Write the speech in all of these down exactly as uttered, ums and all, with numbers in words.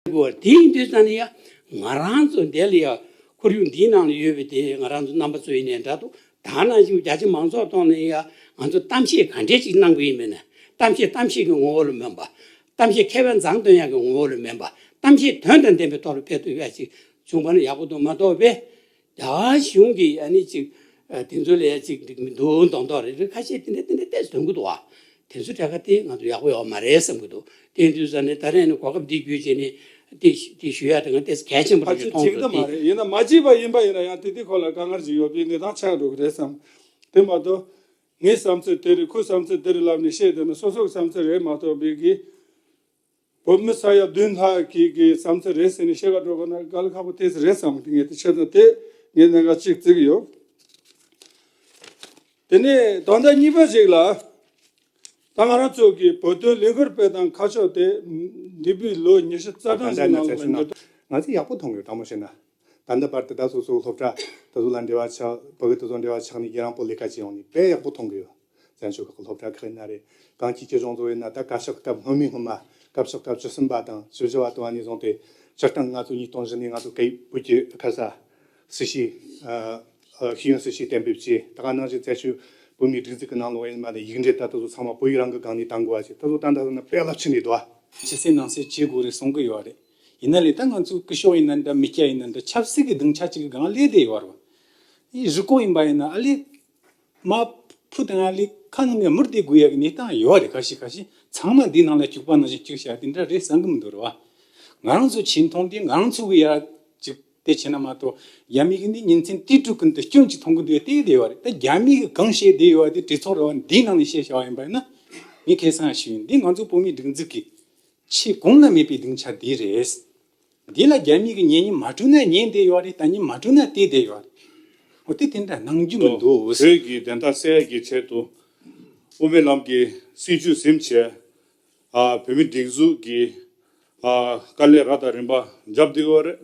དགོས། དེ་ཡིན་དུས་ཙང་ནས་ཡ་ང་རང་ཚོ་འདི་ལ་ཡ་ཁོར་ཡུག་འདིའི་ནང་ལ་ཡོད་པའི་དེ་ང་རང་ཚོ་རྣམ་པ་ཚོ་ཡིན་ནའི་འདྲ་འདུག་ད་ནང་བཞིན་རྒྱ་ཆེ་མང་ཚོགས་ཐོག་ནས་ཡ་ང་ཚོ་གཏམ་བཤད་ག་འདྲས་ཅིག་གནང་དགོས་ཡིན་མིན་ན། གཏམ་བཤད་གཏམ་བཤད་ཀྱི་ངོ་བོ་ལ་མིན་པ། གཏམ་བཤད་ཁེ་ཕན་བཟང་སྟོན་ཡག་གི་ངོ་བོ་ལ་མིན་པ། གཏམ་བཤད་དོན་དང་ལྡན་པའི་ཐོག་ལ་ཕེབས་ཐུབ་ཡག་ཅིག་བྱུང་བ་ན་ཡག་པོ་འདུག་མ་གཏོགས་པས། རྒྱ་གཞུང་གིས་ཨ་ནི་ཅིག་དེ་ཚོ་ལ་ཅིག་འགྲིག་མི་འདུག་མདོག་མདོག་རེ་རེ་ཁ་ཤས་དེ་འདྲ་དེ་འདྲ་ཏོག་ཙམ་འདོན་གྱི་འདུག་ཨ། དེ་ཚོ་གྲས་ཀ་དེ་ང་ཚོ་ཡག་པོ་ཡོད་མ་རེད་བསམ་གྱི་འདུག་དེ་ཡིན་དུས་ཙང་ནས་ད་རེས་ནས་གོ་སྐབས་འདི་བརྒྱུད་བྱས་ནས་དེ་དེ་ཞུ་ཡག་དེ་ང་ཏོག་ཙམ་གལ་ཆེན་པོ་རང་ཕལ་ཆེར་མཐོང་གི་འདུག་དེ་མ་རེད། ཡིན་ན་མ་བྱས་པ་ཡིན་པ་ཡིན་ན་ཡང་དེ་དེ་ཁོ་ལ་དཀའ་ངལ་ཅིག་ཡོད་པའི་གནས་སྟངས་ཆགས་འགྲོ་གི་རེད་བསམ། དེ་མ་གཏོགས་ངའི་བསམ་ཚུལ་དེ་རེད། ཁོའི་བསམ་ཚུལ་དེ་རེད་ལབ་ནས་བཤད་བསྡད་ན་སོ་སོ་གི་བསམ་ཚུལ་རེད་མ་གཏོགས་པའི་གི་བོད་མི་ས་ཡ་བདུན་ལྷག་གི་གི་བསམ་ཚུལ་རེད་ཟེར་ནས་བཤད་ག་འགྲོ་ག་ན་དཀའ་ལས་ཁག་པོ་དེ་རེད་བསམ་གི། ངས་དེ་བྱས་ཙང་དེ་ངས་གནད་འགག་ཅིག་བརྩི་གི་ཡོད། དེ་ནས་དོན་དག་གཉིས་པ་ཞིག་ལ། ད་ང་རང་ཚོ་གི་བོད་དོན་ལས་འགུལ་སྤེལ་སྟངས་ཁ་ཕྱོགས་དེ་འདས་པའི་ལོ་ཉི་ཤུ་རྩ་གྲངས་ད་ལྟ་ཞིག་ན་ནང་ལ་ང་ཚོས་ཡག་པོ་མཐོང་གི་ཡོད། དྲང་མོ་བཤད་ན། ད་ལྟ་བར་དུ་ད་སོ་སོའི་སློབ་གྲྭ་དེ་ཚོ་ལ་འབྲེལ་བ་ཆགས། བོད་སྐད་དེ་ཚོ་འབྲེལ་བ་ཆགས་ནས་རྒྱལ་རང་པོ་ལས་ཀ་བྱེད་ཡོང་ནས་དཔེ་ཡག་པོ་མཐོང་གི་ཡོད། བཙན་བྱོལ་ཁག་གི་སློབ་གྲྭ་ཁག་ཡིན་ན་རེད། གངས་སྐྱིད་ཀྱི་གཞུང་ཚོ་ཡིན་ན་ད་བཀའ་ཤག་སྐབས་སྔོན་མའི་སྔོན་མ་སྐབས་སོག་སྐབས་བཅུ་གསུམ་པ་དང་བཅུ་བཞི་བ་དུ་བ་ནས་བཟུང་སྟེ་སྤྱིར་བཏང་ང་ཚོ་ཉིས་སྟོང་བཞི་ནས་ང་ཚོ་སྐད་ཡིག་བོད་ཀྱི་ཁ་ས་སྲིད་ཞུའི་ཨ་ཤེས་ཡོན་སྲིད་ཞུའི་གཏན་འབེབས་བྱས། ད་ག་ནང་བཞིན་བཙན་བྱོལ་བོད་མིའི་སྒྲིག་འཛུགས་ཀྱི་ནང་ལོགས་ཡིན་མ་ལས་ཡིག་འབྲེལ་ད་ལྟ་ཚོ་ཚང་མ་བོད་ཡིག་རང་གི་སྒང་ནས་བཏང་དགོས་པ་བྱས། ད་ཚོ་ད་ལྟ་ཚོ་ན་དཔེ་རླབས་ཆེན་རེད་འདུག་ཨ། ཕྱི་གསལ་ནང་གསལ་བྱེད་དགོས་རེད་གསུང་གི་ཡོད་རེད། ཡིན་ན་ལས་ད་ང་ཚོའི་སྐུ་ཞབས་ཡིན་ན་འདྲ་མི་སྐྱ་ཡིན་ན་འདྲ་ཆབ་སྲིད་ཀྱི་སྡིངས་ཆ་གཅིག་གི་སྒང་སླེབས་བསྡད་ཡོད་རེད་བ། ཡིན་རུ་སྐོང་ཡིན་པ་ཡིན་ན་ཨ་ལས། མ་ཕུ་དང་ཨ་ལས་ཁ་ནང་ནས་མུར་བསྡད་དགོས་ཡ་གི་གནས་སྟངས་ཡོད་རེད། ཁ་ཤས་ཁ་ཤས་ཚང་མ་འདི་ནང་ལ་བཅུག་པ་ནང་བཞིན་བཅུག་བྱ་དེ་འདྲ་རེད་བསམ་གི་མི་འདུག་རེད་བ། ང་རང་ཚོ་ཆེ་མཐོང་དེ་ང་རང་ཚོ་གི་ཡ་ཅིག་དེ་བྱས་ན་མ་གཏོགས་རྒྱ་མི་གི་འདི་ཉིན་མཚན་དུས་དྲུག་ཀུན་ཏུ་སྐྱོན་གྱིས་མཐོང་གི་འདུག་བལྟས་བསྡད་ཡོད་རེད། ད་རྒྱ་མི་གི་གང་བཤད་བསྡད་ཡོད་དེ་གྲོས་ཚོགས་རེད་བ། འདིའི་ནང་ནས་བཤད་བྱ་བ་ཡིན་པ་ཡིན་ན་ངས་ཁ་སང་ཞུས་ཡིན། འདི་ང་ཚོ་བོད་མིའི་སྒྲིག་འཛུགས་ཀྱི་ཆེས་གོང་ལ་མེད་པའི་སྡིངས་ཆ་འདི་རེད། འདི་ལ་རྒྱ་མི་གི་ཉན་ཉན་མ་སྤྲོད་ན་ཉན་བསྡད་ཡོད་རེད། ད་ཉན་མ་སྤྲོད་ན་བལྟས་བསྡད་ཡོད་རེད། འོ་དེ་དེ་འདྲ་གནང་རྒྱུ་མི་འདུག་བོད་ཀྱི་བདེན་མཐའ་གསལ་ཡག་གི་ཆེད་དུ་དབུ་མའི་ལམ་གྱི་སྲིད་བྱུས་ཟིན་བྱས། ཨ་བོད་མིའི་སྒྲིག་འཛུགས་ཀྱི་ཨ་དཀའ་ལས་རབ་དང་རིམ་པ་བརྒྱབ་བསྡད་ཡོད་རེད།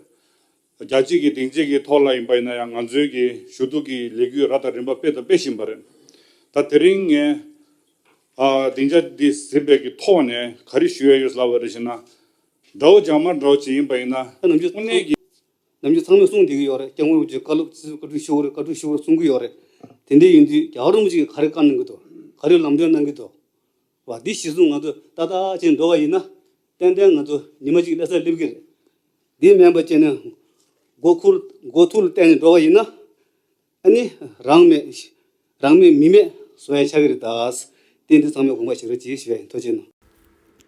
རྒྱལ་སྤྱི་གི་སྡིངས་ཆའི་གི་ཐོག་ལ་ཡིན་པ་ཡིན་ན་ཡང་ང་ཚོའི་གི་ཞུ་གཏུག་གི་ལས་འགུལ་རབ་དང་རིམ་པ་སྤེལ་དང་སྤེལ་བཞིན་པ་རེད། ད་དེ་རིང་ངས་ཨ་སྡིངས་ཆ་འདི་ཟིན་པའི་གི་ཐོག་ནས་ག་རེ་ཞུ་ཡ་ཡོད་ལབ་པ་རེད་ཟེར་ན། དགྲ་བོ་རྒྱ་དམར་འདྲ་བོ་ཅིག་ཡིན་པ་ཡིན་ན། ནམ་རྒྱུན་དངོས་གནས་ཀྱི། ནམ་རྒྱུན་ཚང་མས་གསུངས་བསྡད་ཀྱི་ཡོད་རེད། སྐྱབས་མགོན་རིན་པོ་ཆེ་བཀའ་སློབ་ཅིག་བཀའ་འཁྲོལ་ཞུ་དགོས་རེད། བཀའ་འཁྲོལ་ཞུ་དགོས་རེད་གསུང་གི་ཡོད་རེད། དེ་འདྲ་ཡིན་དུས་རྒྱལ་བ་རིན་པོ་ཆེ་གིས་ག་རེ་བཀའ་གནང་གི་འདུག་ག་རེ་ལམ་སྟོན་གནང་གི་འདུག་བ། འདི་གཞི་བཟུང་ང་ཚོ་ཏག་ཏག་བྱས་འགྲོ་བ་ཡིན་ན། ཏན་ཏན་ང་ཚོ་ཉི་མ་གཅིག་སླེབས་ས་སླེབས་ཀྱི་རེད། འདི་མིན་པ་བྱས་ན་མགོ་ཁུར་མགོ་ཐུག་ལ་བསྟན་ནས་འགྲོ་བ་ཡིན་ན། ཨ་ནི་རང་མེད་རང་མེད་མི་མེད་བཟོ་ཡ་ཆགས་ཀྱི་རེད་ད། དེ་འདི་ཚང་མས་དགོངས་པ་བཞེས་རོགས་གྱིས་ཞུ་ཡ་ཡིན། ཐུགས་རྗེ་གནང་།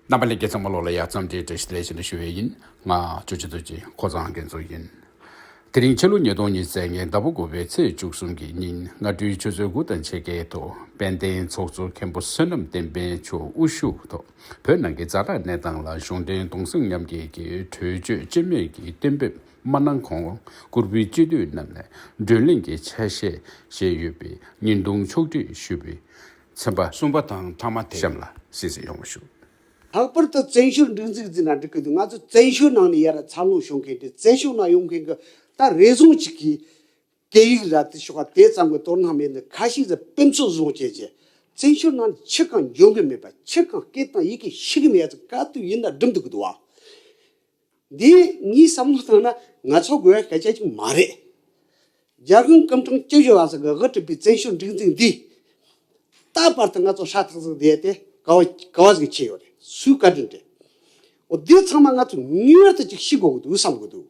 རྣམ་པ་ལྷན་རྒྱས་ཚང་མ་ལོག་ལ་ཡ་འཚམས་འདྲི་བཀྲ་ཤིས་བདེ་ལེགས་ཞུ་ཞུ་བ་ཡིན། ང་ཅོ་ཅོ་རྡོ་རྗེ་ཁོ་ཚང་འགན་ཚོགས་ཡིན། དེ་རིང་ཕྱི་ལོ་ཉིས་སྟོང་ཉི་ཤུ་རྩ་ལྔའི་ཟླ་བ་དགུ་པའི་ཚེས་བཅུ་གསུམ་གྱི་ཉིན་སྔ་དྲོའི་ཆུ་ཚོད་དགུ་དང་ཕྱེད་ཀའི་ཐོག་དཔལ་ལྡན་ཚོགས་གཙོ་མཁན་པོ་བསོད་ནམས་བསྟན་འཕེལ་མཆོག་དབུ་བཞུགས་ཐོག་བོད་ནང་གི་ཛ་དྲག་གནས་སྟངས་ལ་གཞུང་འབྲེལ་གདུང་སེམས་མཉམ་སྐྱེད་ཀྱི་གྲོས་ཆོད་སྤྱི་མོས་ཀྱི་གཏན་འབེབས་མ་གནང་གོང་། བཀུར་འོས་སྤྱི་འཐུས་རྣམས་ནས་བགྲོ་གླེང་གི་ཆ་ཤས་བཞེས་ཡོད་པའི་བརྙན་ཐུང་ཕྱོགས་སྒྲིག་ཞུས་པའི་ཚན་པ་གསུམ་པ་དང་ཐ་མ་དེ་གཤམ་ལ་གསན་གཟིགས་ཡོང་བ་ཞུ། ལྷག་པར་དུ་བཙན་བྱོལ་སྒྲིག་འཛུགས་འཛིན་ན་འགྲིག་གི་འདུག་ང་ཚོ་བཙན་བྱོལ་ནང་ནས་ཡར་འཚར་ལོངས་བྱུང་མཁན་དེ། བཙན་བྱོལ་ནང་ཡོང་མཁན་གྱི་ད་རེ་ཟུང་ཅིག་གིས་སྐད་ཡིག་ར་དེ་ཤོག་དེ་ཙམ་གྱི་དོ་སྣང་མེད་ནས་ཁ་ཤས་ཟིག་དཔེ་མཚོན་བཟུང་བྱས་བྱས། བཙན་བྱོལ་ནང་ཕྱིར་གང་འབྱོར་གི་མེད་པ། ཕྱིར་གང་སྐད་དང་ཡི་གེ་ཤེས་གི་མེད་ཡ་ཚོ་ག་དུས་ཡིན་ན་འགྲིམ་འདུག་གི་འདུག་བ། འདི་ངའི་བསམ་བློ་བཏང་ན་ང་ཚོ་དགོས་ཡ་སྐད་ཆ་ཅིག་མ་རེད། རྒྱལ་དབང་སྐུ་ཕྲེང་བཅུ་བཞི་པ་ཟེར་གི་དབུ་ཁྲིད་པའི་བཙན་བྱོལ་སྒྲིག་འཛུགས་འདི་ད་བར་དུ་ང་ཚོ་ཧྲ་ཐག་ཐག་བསྡད་དེ་ག་བ་ག་བ་ཟིག་ཆེ་ཡོད་རེད། སུའི་བཀའ་དྲིན་རེད། འོ་འདི་ཚང་མ་ང་ཚོ་ངེས་པར་དུ་ཅིག་ཤེས་དགོས་གི་འདུག་བསམ་གི་འདུག་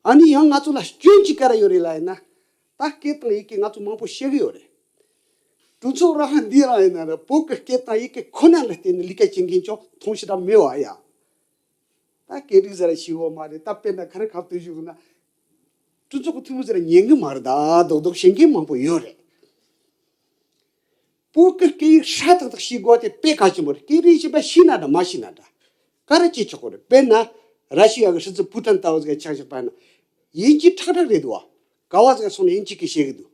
ཨ་ནི་ཡང་ང་ཚོ་ལ་སྐྱོན་ཅིག་ག་རེ་ཡོད་རེད་ལབ་ཡིན་ན། ད་སྐད་དང་ཡི་གེ་ང་ཚོ་མང་པོ་ཤེས་གི་ཡོད་རེད། གྲོས་ཚོགས་རང་འདི་རང་ཡིན་ན་རེད། བོད་ཀྱི་སྐད་དང་ཡི་གེ་ཁོ་ན་ལ་བརྟེན་ནས་ལས་ཀ་བྱེད་མཁན་ཅང་མཐོང་ཤེས་རབ་མེད་བ་ཡ། ད་སྐད་རིགས་ཟེར་ར་ཤེས་གོ་མ་རེད། ད་དཔེར་ན་ག་རེ་ག་ལྟོས་ཞུ་ན། གྲོས་ཚོགས་ཀྱི་འཐུས་མི་ཟེར་ར་ཉན་གི་མ་རེད། ད་རྡོག་རྡོག་བཤད་མཁན་མང་པོ་ཡོད་རེད། བོད་ཀྱི་སྐད་ཡིག་ཧྲ་ཐག་ཐག་ཤེས་དགོས་དེ་དཔེ་གལ་ཆེན་པོ་རེད། སྐད་རིགས་གཞན་པ་ཤེས་ན་འདྲ་མ་ཤེས་ན་འདྲ། ག་རེ་བྱེད་ཆོག་གི་རེད། དཔེར་ན་ར་ཤི་ཡ་གི་སྲིད་འཛིན་ཕུ་ཏན་ལྟ་བུ་ཟིག་ཆ་བཞག་པ་ན། དབྱིན་ཇི་ཁྲག་ཁྲག་རེད་འདུག་བ། ག་བ་ཟིག་སོང་ན་དབྱིན་ཇི་སྐད་བཤད་གི་འདུག་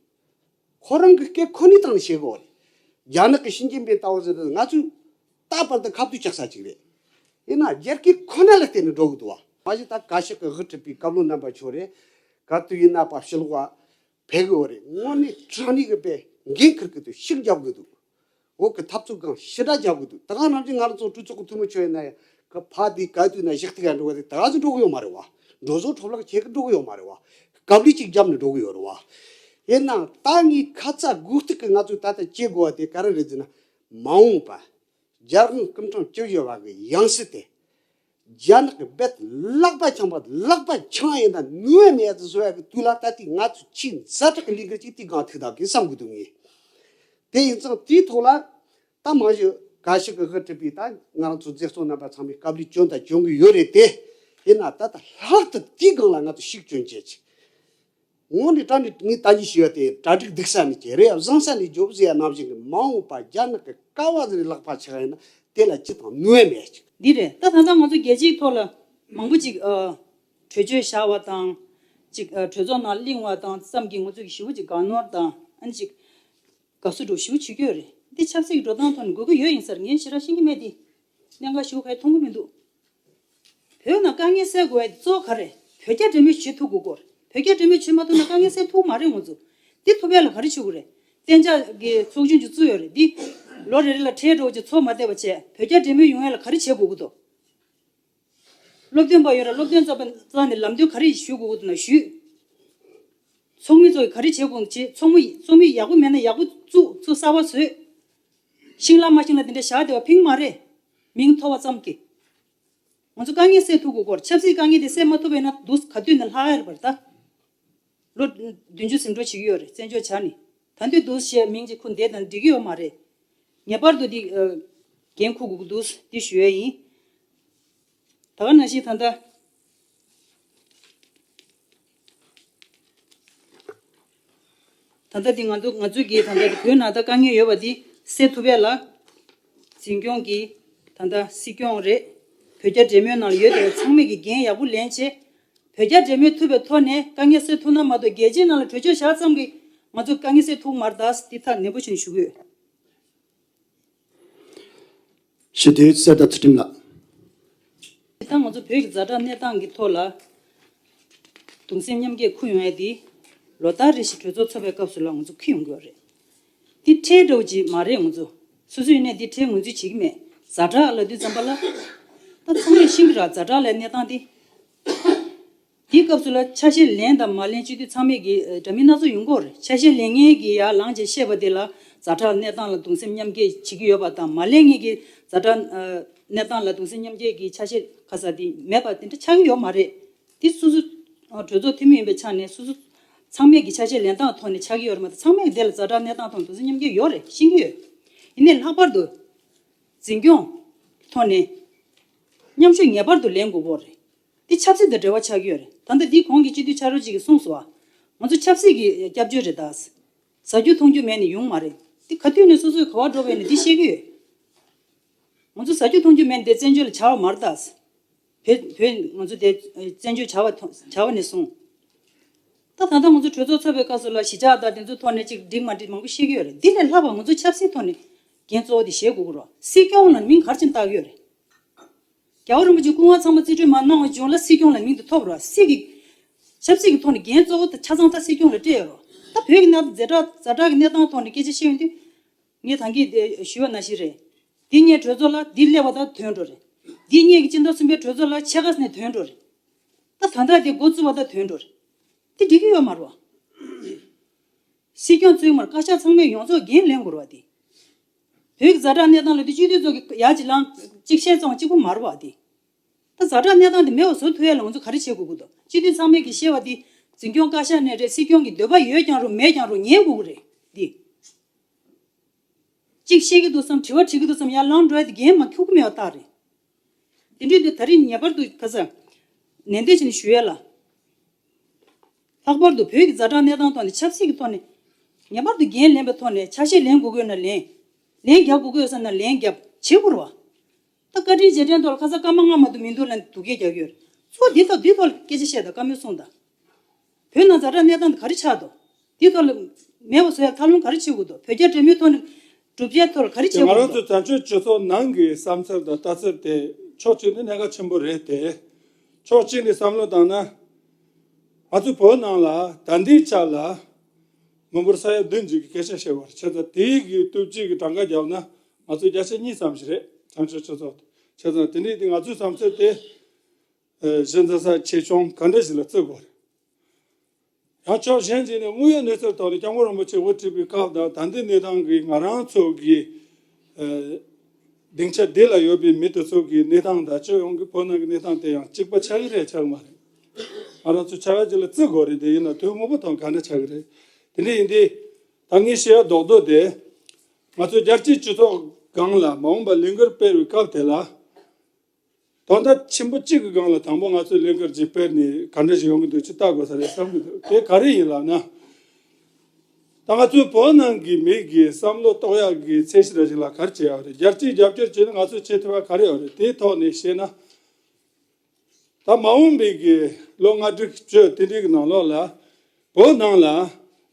ཁོ་རང་གི་སྐད་ཁོ་ནའི་སྟེང་ནས་བཤད་གོ་རེད། རྒྱ་ནག་གི་ཞི་ཅིན་ཕིང་ལྟ་བུ་ཟེར་དུས་ང་ཚོས་ད་བར་དུ་ཁ་ཐུག་ཆགས་ས་ཅིག་རེད། ཡིན་ན་རྒྱ་སྐད་ཁོ་ན་ལ་བརྟེན་ནས་འགྲོ་གི་འདུག་བ། མ་གཞི་ད་བཀའ་ཤག་གི་དབུ་ཁྲིད་པའི་བཀའ་བློན་རྣམ་པ་ཚོ་རེད། ག་དུས་ཡིན་ན་པ་ཕྱི་ལོགས་བ་ཕེབས་གི་ཡོད་རེད། དངོས་གནས་དྲང་གནས་གི་དཔེ་འགན་འཁུར་གི་འདུག་ཤུགས་རྒྱབ་གི་འདུག་བོད་ཀྱི་འཐབ་རྩོད་སྒང་ཞེ་དྲག་རྒྱབ་གི་འདུག་ད་ག་ནང་བཞིན་ང་རང་ཚོ་གྲོས་ཚོགས་ཀྱི་འཐུས་མི་ཚོ་ཡིན་ན་ཡང་ ག་ཕ་དེ་ག་དུས་ན་ཞིག་ཐིག་ཡང་འགྲོ་བ་དེ་ད་ག་ཚོད་འགྲོ་གི་ཡོད་མ་རེད་བ། འགྲོ་བཟོ་འཕྲོ་བརླག་ཁྱེད་ཀྱི་འགྲོ་གི་ཡོད་མ་རེད་བ། སྐབས་རེ་གཅིག་རྒྱབ་ནས་འགྲོ་གི་ཡོད་རེད་བ། ཡིན་ནའང་ད་ངས་ཁ་ཚ་དགོས་གཏུག་གི་ང་ཚོས་ད་ལྟ་བྱེད་དགོས་པ་དེ་ག་རེ་རེད་ཟེར་ན། མ་འོངས་པ་རྒྱལ་དབང་སྐུ་ཕྲེང་བཅུ་བཞི་པ་གི་ཡང་སྲིད་དེ། རྒྱ་ནག་གི་རྦད་ལག་པ་འཆང་བ་ལག་པ་འཆང་ཡིན་ན་ནུས་པ་མེད་དུ་བཟོ་ཡ་གི་དུས་ལ་ད་ལྟའི་ང་ཚོས་ཆེས་ཛ་དྲག་གི་ལས་འགུལ་ཅིག་དེ་སྒང་ཐུག་ད་གི་བསམ་གི་འདུག་ངས། དེ་ཡིན་ཙང་དེའི་ཐོག་ལ། ད་མ་གཞི་ག་ཞིག་གི་ཧི་ཁྲི་པའི་ད་ང་རང་ཚོ་མཛད་གཙོ་རྣམ་པ་ཚང་མས་སྐབས་རེ་བསྐྱོན་དང་སྐྱོན་གྱི་ཡོད་རེད་དེ། ཡིན་ན་ད་ལྟ་ལྷག་ཏུ་དེའི་སྒང་ལ་ང་ཚོ་ཤུགས་སྐྱོན་བྱེད་ཅིག་ངོ་ནས་དྲང་ནས་ངས་ད་ཅི་ཞུ་ཡ་དེ་གྲ་སྒྲིག་སྡུག་ས་ནས་ཀྱི་རེད་ཡ་བཟང་ས་ནས་རྒྱོབ་ཟེར་ཡ་ནང་བཞིན་གྱི་མ་འོངས་པ་རྒྱ་ནག་གི་ཀ་བ་ཟེར་ལག་པ་ཆགས་ཡིན་ན་དེ་ལ་ཅི་དང་ནུས་པ་མེད་ཅིག་འདི་རེད། ད་ད་ལྟ་ང་ཚོ་རྒྱལ་སྤྱིའི་ཐོག་ལ་མང་པོ་ཅིག་ཨ་གྲོས་ཆོད་བཞག་པ་དང་ཅིག་ཨ་གྲོས་ཚོགས་ནང་གླེང་བ་དང་ཙམ་གྱིས་ང་ཚོ་གི་ཞི་བོ་ཅིག་དགའ་ནོར་དང་ཨ་ནི་ཅིག་དགའ་བསུ་འགྲོ་ཞུ་བྱེད་ཀྱི་ཡོད་རེད། འདི་ཆབ་སྲིད་ཀྱི་འགྲོ་སྟངས་ཐོག་ནས་དགོས་ཀྱི་ཡོད་ཡིན་ས་རེད། ངས་ཞེ་དྲག་ཤེས་ཀྱི་མེད་དེ། གནད་འགག་ཞེ་པོ་ག་ཡེ་མཐོང་གི་མི་འདུག་བོད་ནང་དཀའ་ངལ་སེལ་དགོས་ཡ་གཙོ་བོ་ག་རེ་རེད། བོད་རྒྱ་འབྲེལ་མོལ་བྱེད་ཐུབ་དགོས་སྐོར། བོད་རྒྱ་འབྲེལ་མོལ་བྱེད་མ་ཐུབ་ན་དཀའ་ངལ་སེལ་ཐུབ་མ་རེད་ང་ཚོ། འདི་ཐུབ་ཡ་ལ་ག་རེ་བྱེད་དགོས་རེད། གཏན་འཇགས་ཀྱི་ཚོགས་ཆུང་ཅིག་བཙུགས་ཡོད་རེད། འདི་ལོ་རེ་རེ་ལ་ཁྲལ་འགྲོ་ཅིག་ཚོགས་མ་བསྡད་པ་བྱས་བོད་རྒྱ་འབྲེལ་མོལ་ཡོང་ཡ་ལ་ག་རེ་བྱེད་དགོས་ཀྱི་འདུག་སློབ་སྟོན་པ་ཡོད་ར། སློབ་སྟོན་རྩ་བ་རྩ་ནས་ལམ་སྟོན་ག་རེ་ཞུ་དགོས་ཀྱི་འདུག་ན་ཞུས། ཚོགས་མི་ཚོས་ག་རེ་བྱེད་དགོས་བྱེད། ཚོགས་མི་ཚོགས་མི་ཡག་པོ་མེད་ན་ཡག་པོ་བཙུགས། ཚུགས་གསར་པ་བཟོས། ཤིང་ལ་མ་ཤིང་ལ་དེ་འདྲ་བཞག་བསྡད་པ་ཕིང་མ་རེད། མིང་ཐོ་བ་ཙམ་གྱིས། ང་ཚོ་དཀའ་ངལ་སེལ་ཐུབ་དགོས་སྐོར། ཆབ་སྲིད་དཀའ་ངལ་དེ་སེལ་མ་ཐུབ་པ་ཡིན་ན་འདུག་ག་དུས་ནས་ལྷག་ཡ་རེད་པར་ད། ལོ་བདུན་ཅུ་ཟིན་འགྲོ་བྱེད་ཀྱི་ཡོད་རེད། བཙན་བྱོལ་བྱ་ནི། ད་དུས་འདུག་ཞེས་མིང་གཅིག་ཁུར་བསྡད་དང་འགྲིག་གི་ཡོད་མ་རེད། ངེས་པར་དུ་འདི་འགན་འཁུར་དགོས་ཀྱི་འདུག་འདི་ཞུ་ཡ་ཡིན། ད་ག་ནང་བཞིན་ད་ལྟ། ད་ལྟ་འདི་ང་ཚོ་ང་ཚོའི་གི་ད་ལྟ་འདི་བོད་ནང་ད་དཀའ་ངལ་ཡོད་པ་འདི་སེལ་ཐུབ་ཡ་ལ། འཛིན་སྐྱོང་གི་ད་ལྟ་སྲིད་སྐྱོང་རེད། བོད་རྒྱ་འབྲེལ་མོལ་ནང་ལ་ཡོད་དེ་ཚང་མས་ཀྱི་འགན་ཡག་པོ་ལེན་བྱས། བོད་རྒྱ་འབྲེལ་མོལ་ཐུབ་པའི་ཐོག་ནས་དཀའ་ངལ་སེལ་ཐུབ་ན་མ་གཏོགས་རྒྱལ་སྤྱིའི་ནང་ལ་གྲོས་ཆོད་བཞག་ཙམ་གྱིས་ང་ཚོ་དཀའ་ངལ་སེལ་ཐུབ་མ་རེད་ད། འདི་ཐག་ནན་པོ་བྱས་ཞུ་གི་ཡོད། ཞུ་དུས་གསེར་རྟ་ཚུལ་ཁྲིམས་ལགས། ད་ང་ཚོ་བོད་ཀྱི་ཛ་དྲག་གནས་སྟངས་ཀྱི་ཐོག་ལ་གདུང་སེམས་མཉམ་སྐྱེད་འཁུར་ཡོང་ཡ་དེ་ལོ་ལྟར་རེ་བཞིན་གྲོས་ཚོགས་ཚོགས་པའི་སྐབས་སུ་ལ་ང་ཚོ་འཁུར་ཡོང་གི་ཡོད་རེད། འདི་ཁྲལ་འདྲ་བོ་ཅིག་མ་རེད། ང་ཚོ་སོ་སོའི་ནས་འདི་ཁྲལ་ངོས་འཛིན་བྱེད་ཀྱི་མེད། ཛ་དྲག་ལབ་དུས་ཙམ་པ་ལ་ད་ཚང་མས་ཤེས་ཀྱི་རེད། ཛ་དྲག་ལབ་གནས་སྟངས་དེ། དེའི་སྐབས་སུ་ལ་ཆ་ཤས་ལེན་དང་མ་ལེན་བྱེད་དུས་ཚང་མས་ཀྱི་ཨ་འདྲ་མིན་སྣ་ཚོགས་ཡོང་གི་ཡོད་རེད། ཆ་ཤས་ལེན་མཁན་གྱིས་ཡར་ལངས་བྱས་བཤད་པ་དེ་ལ་ཛ་དྲག་གནས་སྟངས་ལ་གདུང་སེམས་མཉམ་སྐྱེད་བྱེད་ཀྱི་ཡོད་པ་དང་མ་ལེན་མཁན་གྱིས་ཛ་དྲག་ཨ་གནས་སྟངས་ལ་གདུང་སེམས་མཉམ་སྐྱེད་ཀྱི་ཆ་ཤས་ག་ས་དེ་མེད་པ་དེ་འདྲ་ཆགས་ཀྱི་ཡོད་མ་རེད། དེ་སོ་སོ་ཨ་གྲོས་ཚོགས་འཐུས་མི་ཡིན་པའི་ཆ་ནས་སོ་སོ་ཚང་མས་ཀྱི་ཆ་ཤས་ལེན་སྟངས་ཐོག་ནས་ཆགས་ཀྱི་ཡོད་རེད་མ་གཏོགས་ཚང་མས་ཀྱི་དེ་ལ་ཛ་དྲག་གནས་སྟངས་ཐོག་གདུང་སེམས་མཉམ་སྐྱེད་ཡོད་རེད། ཤེས་ཀྱི་ཡོད། ཡིན་ནའི་ལྷག་པར་དུ་འཛིན་སྐྱོང་ཐོག་ནས་མཉམ་ཞུགས་ངེས་པར་དུ་ལེན་དགོས་ཀྱི་ཡོད་རེད། འདི་ཆབ་སྲིད་དང་འབྲེལ་བ་ཆགས་ཀྱི་ཡོད་རེད། ད་ལྟ་འདི་གོང་གི་སྤྱི་འཐུས་ཕྱག་རོགས་གཅིག་གིས་གསུངས་སོང་ཨ། ང་ཚོ་ཆབ་སྲིད་ཀྱི་སྐྱབས་བཅོལ་རེད་ད། ཟ་རྒྱུ་འཐུང་རྒྱུ་མེད་ནས་ཡོང་མ་རེད། འདི་ག་དུས་ནས་སོ་སོའི་ག་བ་འགྲོ་བས་ནས་འདི་བཤད་ཀྱི་ཡོད། ང་ཚོ་ཟ་རྒྱུ་འཐུང་རྒྱུ་མེད་ནས་བཙན་བྱོལ་ལ་བྱ་བ་མ་རེད་ད། བོད་བོད་ང་ཚོ་དེ་བཙན་བྱོལ་བྱ་བ་ཐོ་བྱ་བ་ནས་བཟུང་། ད་ད་ལྟ་ང་ཚོ་གྲོས་ཚོགས་ཚོགས་པའི་སྐབས་སུ་ལ་གཞིས་ཆགས་དང་དེ་ཚོའི་ཐོག་ནས་ཅིག་འགྲིག་མ་འགྲིག་མང་པོ་བཤད་ཀྱི་ཡོད་རེད། འདི་ལས་ལྷག་པ་ང་ཚོ་ཆབ་སྲིད་ཐོག་ནས་འགན་གཙོ་བོ་དེ་བཞེས་དགོས་ཀྱི་རེད། སྲིད་སྐྱོང་ལ་མིང་ག་རེ་བྱས་བཏགས་ཀྱི་ཡོད་རེད། རྒྱལ་བ་རིན་པོ་ཆེ་སྐུ་ངོ་ཚང་མ་རྩིས་སྤྲོད་མ་གནང་བའི་རྗེས་ལ་སྲིད་སྐྱོང་ལ་མིང་དེ་ཐོབ་རོགས། སྲིད་ཀྱི་ཆབ་སྲིད་ཀྱི་ཐོག་ནས་འགན་གཙོ་བོ་དེ་ཆ་ཚང་ད་སྲིད་སྐྱོང་ལ་སྤྲད་ཡོད་རོགས། ད་བོད་ཀྱི་གནས་ཛ་དྲག་ཛ་དྲག་གི་གནས་སྟངས་ཐོག་ནས་སྐད་ཆ་བཤད་ཡོང་དུས། ངས་ད་གིན་དེ་ཞུས་པ་ནང་བཞིན་རེད། འདི་སྔའི་གྲོས་ཚོགས་ལ་འདི་སླེབས་པ་དང་དོན་འགྲོ་རེད། འདི་སྔའི་གི་སྤྱི་ཟླ་གསུམ་པའི་གྲོས་ཚོགས་ལ་ཕྱེད་ཀ་ནས་དོན་འགྲོ་རེད། ད་ད་ལྟ་དེ་འགོ་བཙུགས་པ་དང་དོན་འགྲོ་རེད། དེ་འགྲིག་གི་ཡོད་མ་རེད་བ། སྲིད་སྐྱོང་བཙུན་མར་བཀའ་ཤག་ཚང་མས་ཡོངས་རྫོགས་འགན་ལེན་དགོས་རེད་བ་དེ། བོད་ཀྱི་ཛ་དྲག་གནས་སྟངས་ལ་དེ་སྤྱི་འཐུས་ཚོ་གི་ཡར་གཅིག་ལངས་གཅིག་བཤད་ཙང་གཅིག་པུ་མ་རེད་བ་དེ། ད་ཛ་དྲག་གནས་སྟངས་དེ་མེད་པ་བཟོ་ཐུབ་ཡ་ལ་ང་ཚོ་ག་རེ་བྱེད་དགོས་ཀྱི་འདུག་སྤྱི་འཐུས་ཚང་མས་ཀྱི་བཤད་པ་དེ་འཛིན་སྐྱོང་བཀའ་ཤག་ནས་རེད། སྲིད་སྐྱོང་གི་འདོད་པ་ཡོད་ཀྱང་རུང་མེད་ཀྱང་རུང་ཉན་དགོས་ཀྱི་རེད་དེ། གཅིག་བཤད་ཀྱི་འདུག་བསམ་དྲི་བ་དྲི་གི་འདུག་བསམ་ཡར་ལངས་འགྲོ་ཡ་དེ་འགན་མ་འཁྱུག་གི་མེད་པ་རྟགས་རེད། དེ་འདྲའི་དུས་ད་རིང་ངེས་པར་དུ་ཁ་ས་ནན་ཏན་བྱས་ནས་ཞུ་ཡ་ལ། ལྷག་པར་དུ་བོད་ཀྱི་ཛ་དྲག་གནས་སྟངས་ཐོག་ནས་ཆབ་སྲིད་ཀྱི་ཐོག་ནས་ངེས་པར་དུ་འགན་ལེན་པའི་ཐོག་ནས་ཆ་ཤས་ལེན་དགོས་ཀྱི་ཡོད་ན་ལེན། ལན་རྒྱག་དགོས་ཀྱི་ཡོད་ས་ན་ལན་རྒྱབ་བྱེད་དགོས་རེད་བ། ད་བཀའ་དྲིན་རྗེས་དྲན་ཐོག་ལ་ཁ་ས་སྐར་མ་ལྔ་མ་གཏོགས་མི་འདུག་ལབ་ནས་སྡུག་སྐད་རྒྱག་གི་ཡོད་རེད། ཚོ་འདི་ཐོག་འདི་ཐོག་ལ་སྐད་ཆ་བཤད་དང་བཀའ་མོལ་གསུངས་དང་། བོད་ནང་ཛ་དྲག་གནས་སྟངས་དེ་ག་རེ་ཆགས་འདུག་འདི་ཐོག་ལ་མེད་པ་བཟོ་ཡ་ཐབས་ལམ་ག་རེ་བྱེད་དགོས་འདུག་བོད་རྒྱ་འབྲེལ་མོལ་ཐོག་ནས་གྲུབ་འབྲས་ཐོག་ལ་ག་རེ་བྱེད་དགོས་འདུག་ང་རང་ཚོ་བཙན་བྱོལ་སྤྱི་ཚོགས་ནང་གི་བསམ་ཚུལ་དང་ལྟ་ཚུལ་དེ་ཕྱོགས་གཅིག་ནས་གནད་འགག་ཆེན་པོ་རེད་དེ། ཕྱོགས་གཅིག་ནས་བསམ་བློ་བཏང་ན། ང་ཚོ་བོད་ནང་ལ་ད་ལྟའི་ཆ་ལ་མི་འབོར་ས་ཡ་བདུན་ཅིག་གི་སྐད་ཆ་བཤད་པ་རེད། བྱས་ཙང་དེའི་གི་སྟོབས་ཀྱིས་གི་གྲངས་ཀ་བརྒྱབ་ན་ང་ཚོ་བརྒྱ་ཆ་གཉིས་ཙམ་ཞིག་རེད། བཙན་བྱོལ་སྤྱི་ཚོགས་དེ། བྱས་ཙང་དེ་འདྲའི་དེ་ང་ཚོའི་བསམ་ཚུལ་དེ་ཨ་གཞི་འཛིན་ས་ཆེ་ཆུང་ག་འདྲ་ཞིག་ལ་བརྩི་དགོས་རེད། ཡང་ཕྱོགས་གཞན་ཞིག་ནས་དངོས་ཡོད་གནས་ཚུལ་ཐོག་ནས་སྐྱབས་མགོན་རིན་པོ་ཆེ་དབུ་ཁྲིད་པའི་སྐབས་དང་ད་ལྟའི་གནས་སྟངས་ཀྱི་ང་རང་ཚོ་གི་ཨ་སྡིངས་ཆ་འདི་ལ་ཡོད་པའི་མི་དེ་ཚོ་གི་གནས་སྟངས་དང་སྤྱི་ཡོངས་ཀྱི་བོད་ནང་གི་གནས་སྟངས་དེ་ཡང་གཅིག་པ་ཆགས་ཀྱི་རེད་ཆགས་ཀྱི་མ་རེད། ང་རང་ཚོ་ཆ་ཤས་ཅིག་ལ་བརྩི་དགོས་རེད། དེ་ཡིན་ན་དོན་དངོས་པོ་ཐོག་ག་འདྲ་ཆགས་ཀྱི་རེད། དེ་འདྲ་ཡིན་དུས་ད་ངས་བཤད་ཡ་རྡོག་རྡོག་དེ་ང་ཚོ་རྒྱལ་སྤྱིའི་སྤྱི་ཚོགས་སྒང་ལ་མ་འོངས་པ་ལས་འགུལ་སྤེལ་བའི་སྐབས་དེ་ལ། དོན་དག་ཆེན་པོ་གཅིག་གི་སྒང་ལ་དང་པོ་ང་ཚོས་ལས་འགུལ་ཅིག་སྤེལ་ནས་ག་འདྲ་ཞིག་ཡོང་གི་འདུག་ཅིག་ལྟ་དགོས་ས་རེད་བསམ་གྱི་འདུག་དེ་ག་རེ་ཡིན་ལབ་ན། ད་ང་ཚོའི་བོད་ནང་གི་མི་གི་བསམ་བློ་གཏོང་ཡག་གི་ཚད་གཞི་འདྲ་ཞིག་ལ་ག་རེ་བྱེད་ཡག་རེད། རྒྱལ་སྤྱིའི་རྒྱབ་སྐྱོར་བྱས་ན་ང་ཚོས་བྱེད་ཐུབ་ཡག་ག་རེ་ཡོད་རེད། དེའི་ཐོག་ནས་བཤད་ན། ད་མ་འོངས་པའི་གི་ལོ་ལྔ་དྲུག་བཅུ་དེ་འདྲའི་གི་ནང་ལོགས་ལ་བོད་ནང་ལ་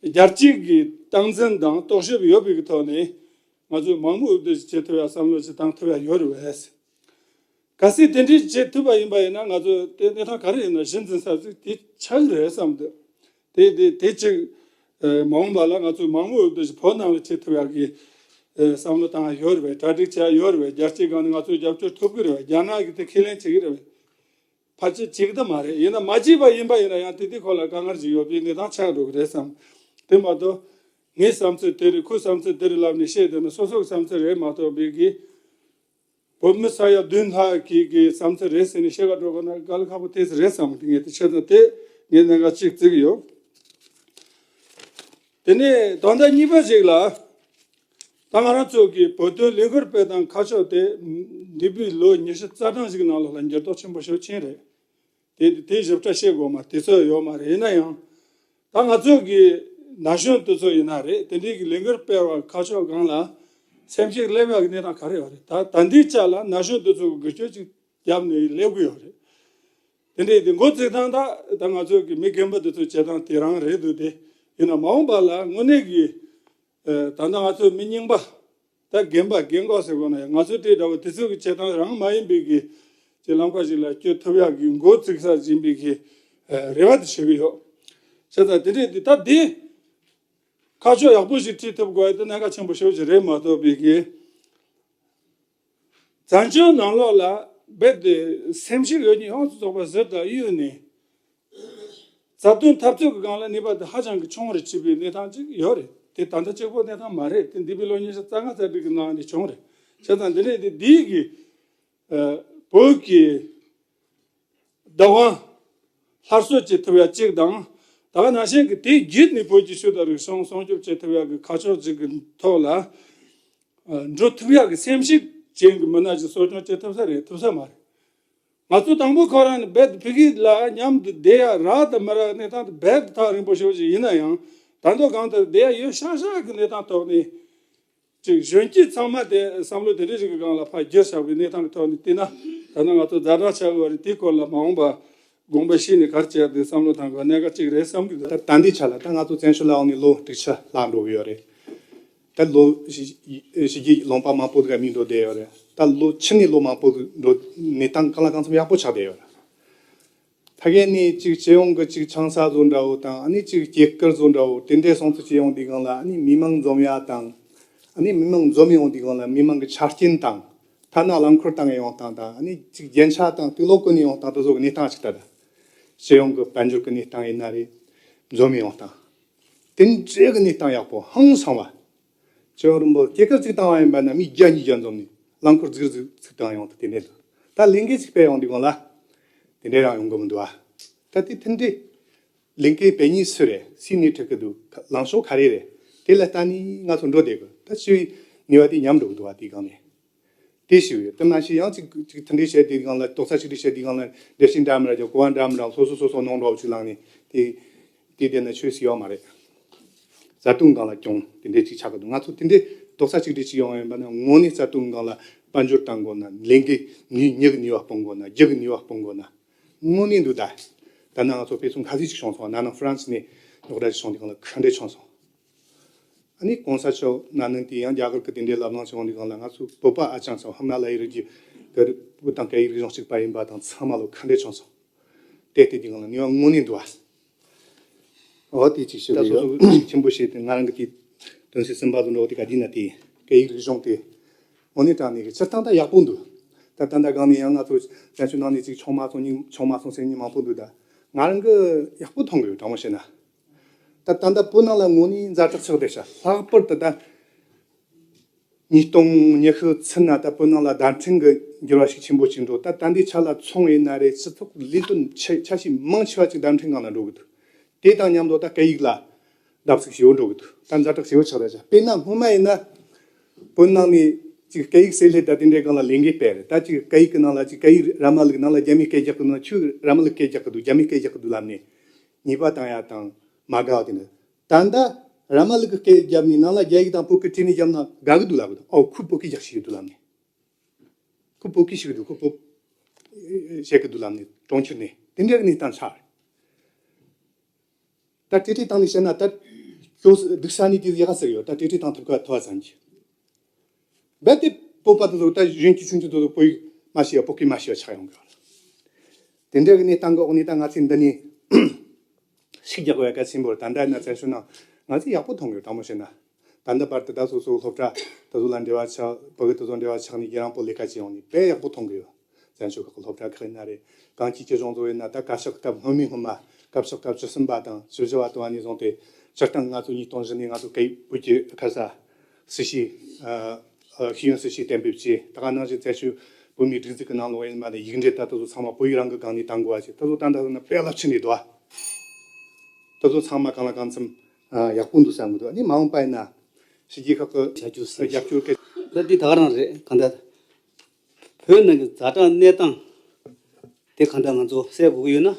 རྒྱལ་སྤྱིའི་གི་སྟངས་འཛིན་དང་རྟོག་ཞིབ་ཡོད་པའི་གི་ཐོག་ནས་ང་ཚོས་མང་མོས་འོས་བསྡུ་ཞིག་བྱེད་ཐུབ་ཡག་བསམ་བློ་ཞིག་བཏང་ཐུབ་ཡག་ཡོད་རེད་བས། གལ་སྲིད་དེ་འདྲའི་བྱེད་ཐུབ་པ་ཡིན་པ་ཡིན་ན་ང་ཚོ་དེ་གནས་སྟངས་ག་རེ་ཡིན་ན་གཞི་འཛིན་ས་ཚིག་དེ་ཆགས་ཀྱི་རེད་བསམ་འདུག་དེ་དེ་དེ་གཅིག་ཨ་མ་འོངས་པ་ལ་ང་ཚོས་མང་མོས་འོས་བསྡུ་ཞིག་བོད་ནང་ལ་བྱེད་ཐུབ་ཡག་གི་ཨ་བསམ་བློ་བཏང་ཡག་ཡོད་རེད་བས། གྲ་སྒྲིག་བྱེད་ཡག་ཡོད་རེད་བས། རྒྱལ་སྤྱིའི་སྒང་ནས་ང་ཚོས་རྒྱབ་སྐྱོར་ཐོབ་ཀྱི་རེད་བས། རྒྱ་ནག་གིས་དེ་ཁས་ལེན་བྱེད་ཀྱི་རེད་བས། ཕལ་ཆེར་བྱེད་ཀྱི་ད་མ་རེད། ཡིན་ན་མ་བྱས་པ་ཡིན་པ་ཡིན་ན་ཡང་དེ་དེ་ཁོ་ལ་དཀའ་ངལ་ཞིག་ཡོད་པའི་གནས་སྟངས་ཆགས་འགྲོ་གི་རེད་བསམ། དེ་མ་གཏོགས་ངའི་བསམ་ཚུལ་དེ་རེད། ཁོའི་བསམ་ཚུལ་དེ་རེད་ལབ་ནས་བཤད་བསྡད་ན་སོ་སོ་གི་བསམ་ཚུལ་རེད་མ་གཏོགས་པའི་གི་བོད་མི་ས་ཡ་བདུན་ལྷག་གི་གི་བསམ་ཚུལ་རེད་ཟེར་ནས་བཤད་ག་འགྲོ་དགོས་ན་དཀའ་ལས་ཁག་པོ་དེ་ཚོ་རེད་བསམ་གི། ངས་དེ་བྱས་ཙང་དེ་ངས་གནད་འགག་གཅིག་བརྩི་གི་ཡོད། དེ་ནས་དོན་དག་གཉིས་པ་ཞིག་ལ། ད་ང་རང་ཚོ་གི་བོད་དོན་ལས་འགུལ་སྤེལ་སྟངས་ཁ་ཕྱོགས་དེ་འདས་པའི་ལོ་ཉི་ཤུ་རྩ་གྲངས་ཤིག་ནང་ལོགས་ལ་འགྱུར་ལྡོག་ཆེན་པོ་ཤུགས་ཆེན་རེད། དེ་དེ་ཞིབ་ཕྲ་བཤད་དགོས་མ་དེ་ཚོ་ཡོད་མ་རེད། ཡིན་ན་ཡང་ད་ང་ཚོ་གི་ན་གཞོན་དེ་ཚོ་ཡིན་ན་རེད། དེ་འདྲའི་གི་ལས་འགུལ་སྤེལ་བ་ཁ་ཕྱོགས་སྒང་ལ་སེམས་ཤུགས་སླེབས་ཡག་གི་གནས་སྟངས་ག་རེ་ཡོད་རེད། ད་ད་འདིའི་ཆ་ལ་ན་གཞོན་དེ་ཚོ་གི་འགུལ་སྐྱོད་ཅིག་བརྒྱབ་ནས་སླེབས་གི་ཡོད་རེད། དེ་འདྲའི་དེ་འགོ་བཙུགས་སྟངས་ད་ད་ང་ཚོ་གི་མི་རྒན་པ་དེ་ཚོ་བྱེད་སྟངས་དེ་རང་རེད་འདུག་དེ་ཡིན་ན་མ་འོངས་པ་ལ་དངོས་གནས་གི་ཨ་ད་ལྟ་ང་ཚོ་མི་རྙིང་པ་ད་རྒན་པ་རྒན་གོག་ཟེར་དགོས་ན་ཡང་ང་ཚོ་དེ་འདྲ་བོ་དེ་ཚོ་གི་བྱེད་སྟངས་རང་མ་ཡིན་པའི་གི་ཅིག་ལམ་ཁ་ཞིག་ལ་བསྐྱོད་ཐུབ་ཡག་གི་འགོ་བཙུགས་ས་ཡིན་པའི་གི་ཨ་རེ་བ་དེ་བྱེད་ཀྱི་ཡོད། བྱས་ཙང་དེ་འདྲའི་དེ་ད་དེ་ཁ་ཕྱོགས་ཡག་པོ་ཞིག་ཁྲིད་ཐུབ་དགོས་ཡ་དེ་གནད་འགག་ཆེན་པོ་ཞེ་པོ་ཅིག་རེད་མ་གཏོགས་པའི་གི་བཙན་བྱོལ་ནང་ལོགས་ལ་རྦད་དེ་སེམས་ཤུགས་ཡོད་མཁན་ཡོངས་སུ་རྫོགས་པ་ཟུར་དུ་གཡུགས་ནས། རྩ་དོན་འཐབ་རྩོད་ཀྱི་སྒང་ལ་ནུས་པ་དེ་ཧ་ཅང་གི་ཆུང་རུ་ཕྱིན་པའི་གནས་སྟངས་ཅིག་ཡོད་རེད། དེ་ད་ལྟ་གཅིག་པོ་གནས་སྟངས་མ་རེད། དེ་འདས་པའི་ལོ་ཉི་ཤུ་རྩ་ལྔ་རྩ་དྲུག་གི་ནང་ནས་བྱུང་རེད། བྱས་ཙང་འདི་ནས་དེ་འདིའི་གི་ཨ་བོད་ཀྱི་བདག་དབང་སླར་གསོ་བྱེད་ཐུབ་ཡ་གཅིག་དང་། ད་ག་ནང་བཞིན་གྱི་དེ་བརྒྱུད་ནས་བོད་ཀྱི་ཆོས་དང་རིག་གཞུང་སྲུང་སྐྱོབ་བྱེད་ཐུབ་ཡ་གི་ཁ་ཕྱོགས་གཅིག་གི་ཐོག་ལ་ཨ་འགྲོ་ཐུབ་ཡ་གི་སེམས་ཤུགས་ཅན་གྱི་མི་སྣ་ཞིག་གསོ་སྐྱོང་བྱེད་ཐུབ་ས་རེད། ཐུབ་ས་མ་རེད། ང་ཚོ་དང་པོ་ཁོ་རང་ནི་རྦད་ཕ་གི་ལ་མཉམ་དུ་བསྡད་ཡ་རག་དང་མ་རག་གནས་སྟངས་དེ་རྦད་ཐག་རིང་པོ་ཞེ་པོ་ཞིག་ཡིན་ན་ཡང་། ད་དུང་གང་ལྟར་བསྡད་ཡ་ཡོད་ཤག་ཤག་གི་གནས་སྟངས་ཐོག་ནས། ཅིག་གཞོན་སྐྱེས་ཚང་མ་དེ་བསམ་བློ་དེ་འདྲ་ཞིག་གི་སྒང་ལ་ཕར་བསྒྱུར་བཞག་པའི་གནས་སྟངས་ཀྱི་ཐོག་ནས་བལྟས་ན། ད་ནི་ང་ཚོ་ཛ་དྲག་ཆགས་ཡོད་རེད། དེའི་སྐོར་ལ་མ་འོངས་པ་དགོངས་པ་བཞེས་ནས་ག་རེ་བྱེད་ཡག་དེ་བསམ་བློ་བཏང་དགོས་གནད་འགག་ཅིག་རེད་བསམ་གྱི་འདུག་ད་ད་ལྟའི་ཆ་ལ་ད་ང་ཚོ་བཙན་བྱོལ་ལ་ཡོང་ནས་ལོ་དྲུག་ཅུ་ལྷག་འགྲོ་གི་ཡོད་རེད། ད་ལོ་ཕྱི་རྒྱལ་ལུང་པ་མང་པོ་ཟིག་ག་མི་འགྲོ་བསྡད་ཡོད་རེད། ད་ལོ་ཕྱི་ནས་ལོ་མང་པོ་ཟིག་འགྲོ་གནས་སྟངས་གང་ལ་གང་འཚམ་ཡག་པོ་ཆགས་བསྡད་ཡོད་རེད། ཕ་གི་ནས་ཅིག་སྤྱི་ཡོངས་ཀྱི་ཅིག་ཆང་ས་བཟོ་འདྲ་བོ་དང་། ཨ་ནི་ཅིག་སྐྱེས་སྐར་བཟོ་འདྲ་བོ་དེ་འདྲའི་སོང་ཚུལ་སྤྱི་ཡོངས་འདི་སྒང་ལ། ཨ་ནི་མི་མང་འཛོམས་ཡ་དང་། ཨ་ནི་མི་མང་འཛོམས་ཡོང་དུས་སྒང་ལ་མི་མང་གི་ཆ་རྐྱེན་དང་། ཐ་ན་རླངས་འཁོར་བཏང་ཡོང་སྟངས་དང་། ཨ་ནི་ཅིག་རྒྱན་ཆ་དང་དུག་ལོག་གོན་ཡོང་སྟངས་དེ་ཚོ་གི་གནས་སྟངས་ཅིག་ལྟ་ད། སྤྱི་ཡོངས་ཀྱི་དཔལ་འབྱོར་གྱི་གནས་སྟངས་ཡིན་ན་རེད། འཛོམས་ཡོང་སྟངས། དེ་འདྲའི་གི་གནས་སྟངས་ཡག་པོ་ཧང་སང་བ། སྤྱི་ཡོངས་རིམ་པ་སྐྱེས་སྐར་ཅིག་བཏང་བ་ཡིན་པ་ན་མི་བརྒྱ་ཉིས་བརྒྱ་འཛོམས་ནས་རླངས་འཁོར་ཟིག་ཟིག་ཚུགས་བཏང་ཡོང་དུས་དེ་འདྲའི་འདུག་ད་ལས་འགུལ་ཅིག་སྤེལ་ཡོང་དུས་སྒང་ལ་དེ་འདྲའི་རང་ཡོང་གི་མི་འདུག་ཨ། ད་དེ་དེ་འདྲའི་ལས་འགུལ་སྤེལ་མཁན་སུ་རེད། སུའི་སྣེ་ཁྲིད་ཀྱི་འདུག་ལངས་ཕྱོགས་ག་རེ་རེད། དེ་ལ་ལྟ་ནས་ང་ཚོ་འགྲོ་བསྡད་དགོས། ད་སྤྱི་པའི་ནུས་པ་དེ་ཉམས་འགྲོ་གི་འདུག་ཨ། དེའི་སྒང་ནས། དེ་ཞིག་ཡོད། དེ་མ་ཤེས་ཡང་ཅིག་ཅིག་མཐུན་སྒྲིལ་བྱས་དེའི་སྒང་ལ། རྡོག་རྩ་གཅིག་སྒྲིལ་བྱས་དེའི་སྒང་ལ་འགྲེལ་བཤད་འདྲ་མི་འདྲ་རྒྱབ། གོ་བ་འདྲ་མི་འདྲ་སོ་སོ་སོ་སོ་ནང་འདྲ་བོ་ཅིག་བླངས་ནས་དེ་དེ་བསྡད་ན་ཆོས་སུ་ཡོད་མ་རེད། བརྩེ་དུང་སྒང་ལ་གྱོང་དེ་འདྲས་ཅིག་ཆགས་ཀྱི་འདུག་ང་ཚོ་དེ་འདྲས་རྡོག་རྩ་གཅིག་སྒྲིལ་ཅིག་ཡོང་བ་ཡིན་པ་ན་དངོས་གནས་བརྩེ་དུང་སྒང་ལ་དཔལ་འབྱོར་གཏོང་དགོས་ན། ལས་འགུལ་ནུས་མྱི་གི་ནུས་པ་སྤུངས་དགོས་ན། རྒྱུ་གི་ནུས་པ་སྤུངས་དགོས་ན། དངོས་གནས་འདུག་ད་ད་ནང་ང་ཚོ་དཔེ་མཚོན་ཁ་ཤས་ཅིག་བྱུང་སོང་། ན་ནིང་ཧྥ་རན་སི་ནས་རྙོག་དྲ་ཅིག་བྱུང་དུས་སྒང་ལ་ག་འདྲས་བྱུང་སོང་། ཨ་ནི་གོང་ས་མཆོག་ན་ནིང་དེ་ཡང་རྒྱ་གར་གྱི་དེ་འདྲའི་ལབ་གླེང་བྱུང་དུས་སྒང་ལ། ང་ཚོ་བོད་པ་ཨ་ཅང་ཚོ་ཧི་མ་ལ་ཡའི་རི་རྒྱུད་ཀྱི་བོད་དང་སྐད་ཡིག་རིག་གཞུང་གཅིག་པ་ཡིན་པ་དང་ཚང་མ་ལོ་ག་འདྲས་བྱུང་སོང་། དེ་ལྟ་དུས་སྒང་ལ་ནུས་པ་དངོས་གནས་འདུག་ཨ། འོ་དེ་ཅིག་ཞུ་གི་ཡོད། ད་སོ་སོ་ཆེན་པོ་བྱས་ཏེ་ང་རང་གི་དེ་དོན་ཚན་གསུམ་པ་དུ་འགྲོ་དེ་ག་དེ་ན་དེ་སྐད་ཡིག་རིག་གཞུང་དེ་དངོས་གནས་དྲང་གནས་ཀྱི་སྤྱིར་བཏང་ད་ཡག་པོ་འདུག་ད་ད་ལྟ་སྒང་ནས་ཡང་ང་ཚོ་བཙན་བྱོལ་ནང་ནས་ཅིག་ཆུང་མ་སོང་། ཉུང་ཆུང་མ་སོང་ཟེར་མཁན་མང་པོ་འདུག་ད་ང་རང་གི་ཡག་པོ་མཐོང་གི་ཡོད། དྲང་མོ་བཤད་ན། ད་ད་ལྟ་བོད་ནང་ལ་དངོས་གནས་ཛ་དྲག་ཆགས་བསྡད་ཤག་ལྷག་པར་དུ་ད་ཉིས་སྟོང་ཉི་ཤུ་ཚུན་ན་ད་བོད་ནང་ལ་བརྡ་འཕྲིན་གྱི་འགྱུར་བ་ཤུགས་ཆེན་པོ་ཅིག་འགྲོ། ད་ད་འདི་ཆ་ལ་ཚོང་ཡིན་ན་རེད། སྤྱི་ཚོགས་ལས་དོན་ཆེ་ཆ་ཤས་མང་ཆེ་བ་ཅིག་བརྡ་འཕྲིན་སྒང་ལ་འགྲོ་གི་འདུག་དེ་དང་མཉམ་དུ་ད་སྐད་ཡིག་ལ་བརྡབ་གསིག་ཞེ་པོ་འགྲོ་གི་འདུག་ད་ཛ་དྲག་ཞེ་པོ་ཆགས་བསྡད་ཤག་དཔེར་ན་སྔོན་མ་ཡིན་ན་བོད་ནང་ནས་ཅིག་སྐད་ཡིག་ཟེར་སླེབས། ད་དེ་འདྲའི་སྒང་ལ་ལས་འགུལ་སྤེལ་རེད། ད་ཅིག་སྐད་ཡིག་གི་ནང་ལ་ཅིག་སྐད་ཡིག་ར་མ་ལུག་ནང་ལ་རྒྱ་མིས་སྐད་རྒྱག་གི་འདུག་ན་ཁྱོས་ར་མ་ལུག་སྐད་རྒྱག་གི་འདུག་རྒྱ་མིས་སྐད་རྒྱག་གི་འདུག་ལབ་ནས་ཉེས་པ་བཏང་ཡ་དང་མ་དགའ་བ་དེ་འདྲ། ད་ལྟ་ར་མ་ལུག་གི་སྐད་བརྒྱབ་ནས་ནང་ལ་རྒྱ་ཡིག་དང་བོད་སྐད་བྲིས་ནས་བརྒྱབ་ན་དགའ་གི་འདུག་ལབ་གི་འདུག་ཨོ་ཁོས་བོད་སྐད་རྒྱག་ཤེས་ཀྱི་འདུག་ལབ་ནས། ཁོས་བོད་སྐད་ཤེས་ཀྱི་འདུག་ཁོས་བོད་བཤད་ཀྱི་འདུག་ལབ་ནས་གྲོང་ཁྱེར་ནས་དེ་འདྲའི་གནས་སྟངས་ཆགས་རེད། ད་ཏྲེ་ཏྲེ་བཏང་ནས་བཤད་ན་ད་ཁྱོད་སྡུག་ས་ནས་དེ་ཡག་ག་ཟེར་ཡོད། ད་ཏྲེ་ཏྲེ་བཏང་ཐུབ་ཁ་ཐོ་བ་ཙམ་གྱིས། རྦད་དེ་བོད་པ་དེ་ཚོ་ད་གཞོན་སྐྱེས་ཆུང་ཆུང་དེ་ཚོ་བོད་ཡིག་མ་ཤེས་པ་བོད་སྐད་མ་ཤེས་པ་ཆགས་ཡོང་གི་ཡོད་རེད། དེ་འདྲ་གི་གནས་སྟངས་གི་འོག་ནས་ད་ང་ཚོས་འདི་ནས་ཤུགས་རྒྱག་དགོས་ཡ་གལ་ཆེན་པོ་རེད། ད་ལྟ་ན་བཙན་བྱོལ་ནང་ང་ཚོས་ཡག་པོ་མཐོང་གི་ཡོད། དྲང་མོ་བཤད་ན་ད་ལྟ་བར་དུ་ད་སོ་སོའི་སློབ་གྲྭ་དེ་ཚོ་ལ་འབྲེལ་བ་ཆགས། བོད་ཀྱི་དེ་ཚོ་འབྲེལ་བ་ཆགས་ནས་རྒྱ་རང་པོ་ལས་ཀ་བྱེད་ཡོང་ནས་དཔེ་ཡག་པོ་མཐོང་གི་ཡོད། བཙན་བྱོལ་ཁག་གི་སློབ་གྲྭ་ཁག་ཡིན་ན་རེད། གང་ཅིའི་སྤྱི་སྦྱོང་ཚོ་ཡིན་ན་ད་བཀའ་ཤག་སྐབས་སྔོན་མའི་སྔོན་མ་བཀའ་ཤག་སྐབས་བཅུ་གསུམ་པ་དང་བཅུ་བཞི་པ་དུ་བ་ནས་བཟུང་སྟེ་སྤྱིར་བཏང་ང་ཚོ་ཉིས་སྟོང་བཞི་ནས་ང་ཚོ་སྐད་ཡིག་བོད་ཀྱི་ཁ་ས་སྲིད་བྱུས་ཨ་ཨ་ཤེས་ཡོན་སྲིད་བྱུས་གཏན་འབེབས་བྱས། ད་ག་ནང་བཞིན་བཙན་བྱོལ་བོད་མིའི་སྒྲིག་འཛུགས་ཀྱི་ནང་ལོགས་ཡིན་མ་ལས་ཡིག་འབྲེལ་ད་ལྟ་ཚོ་ཚང་མ་བོད་ཡིག་རང་གི་སྒང་ནས་གཏང་དགོས་པ་བྱས། ད་ཚོ་ད་ལྟ་ན་དཔེ་རླབས་ཆེན་རེད་འདུག་ད་ཚོ་ཚང་མ་གང་ལ་གང་འཚམ་ཨ་ཡག་པོ་འདུག་བསམ་གི་འདུག་ཨ་ནི་མ་འོངས་པ་ཡིན་ན་ཕྱི་རྒྱལ་ཁག་གི་བྱ་རྒྱུ་ཟེར་རྒྱབ་སྐྱོར་གལ། ད་འདི་ད་ག་རང་རེད། གང་ལྟར་བོད་ནང་གི་ཛ་དྲག་གནས་སྟངས་དེ་གང་ལྟར་ང་ཚོ་གསལ་དགོས་ཀྱི་ཡོད་ན།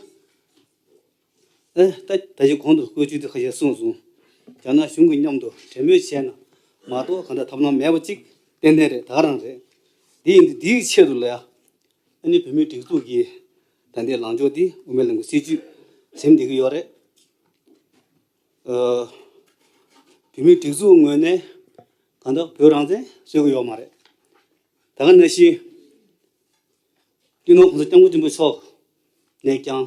ཨེ་ད་ད་ཅི་གོང་དུ་བཀོད་ཇུས་དེ་ཁ་ཤས་གསུངས་སོང་། རྒྱ་ནག་གཞུང་གི་མཉམ་དུ་གྲོས་མོལ་བྱས་ན་མ་གཏོགས་གང་ལྟར་ཐབས་ལམ་མེད་པ་གཅིག་ཏན་ཏན་རེད། ད་ག་རང་རེད། འདི་ཡིན་དུས་འདིའི་ཆེད་དུ་ལ་ཡ་ཨ་ནི་བོད་མིའི་སྒྲིག་འཛུགས་ཀྱི་ད་ལྟའི་ལངས་ཕྱོགས་འདི་དབུ་མའི་ལམ་གྱི་སྲིད་བྱུས་འཛིན་བསྡད་ཀྱི་ཡོད་རེད། ཨ་བོད་མིའི་སྒྲིག་འཛུགས་ངོས་ནས་གང་ལྟར་བོད་རང་བཙན་རྩོད་ཀྱི་ཡོད་མ་རེད། ད་ག་ནང་བཞིན་སྤྱི་ནོར་༸གོང་ས་༸སྐྱབས་མགོན་ཆེན་པོ་མཆོག་ནས་ཀྱང་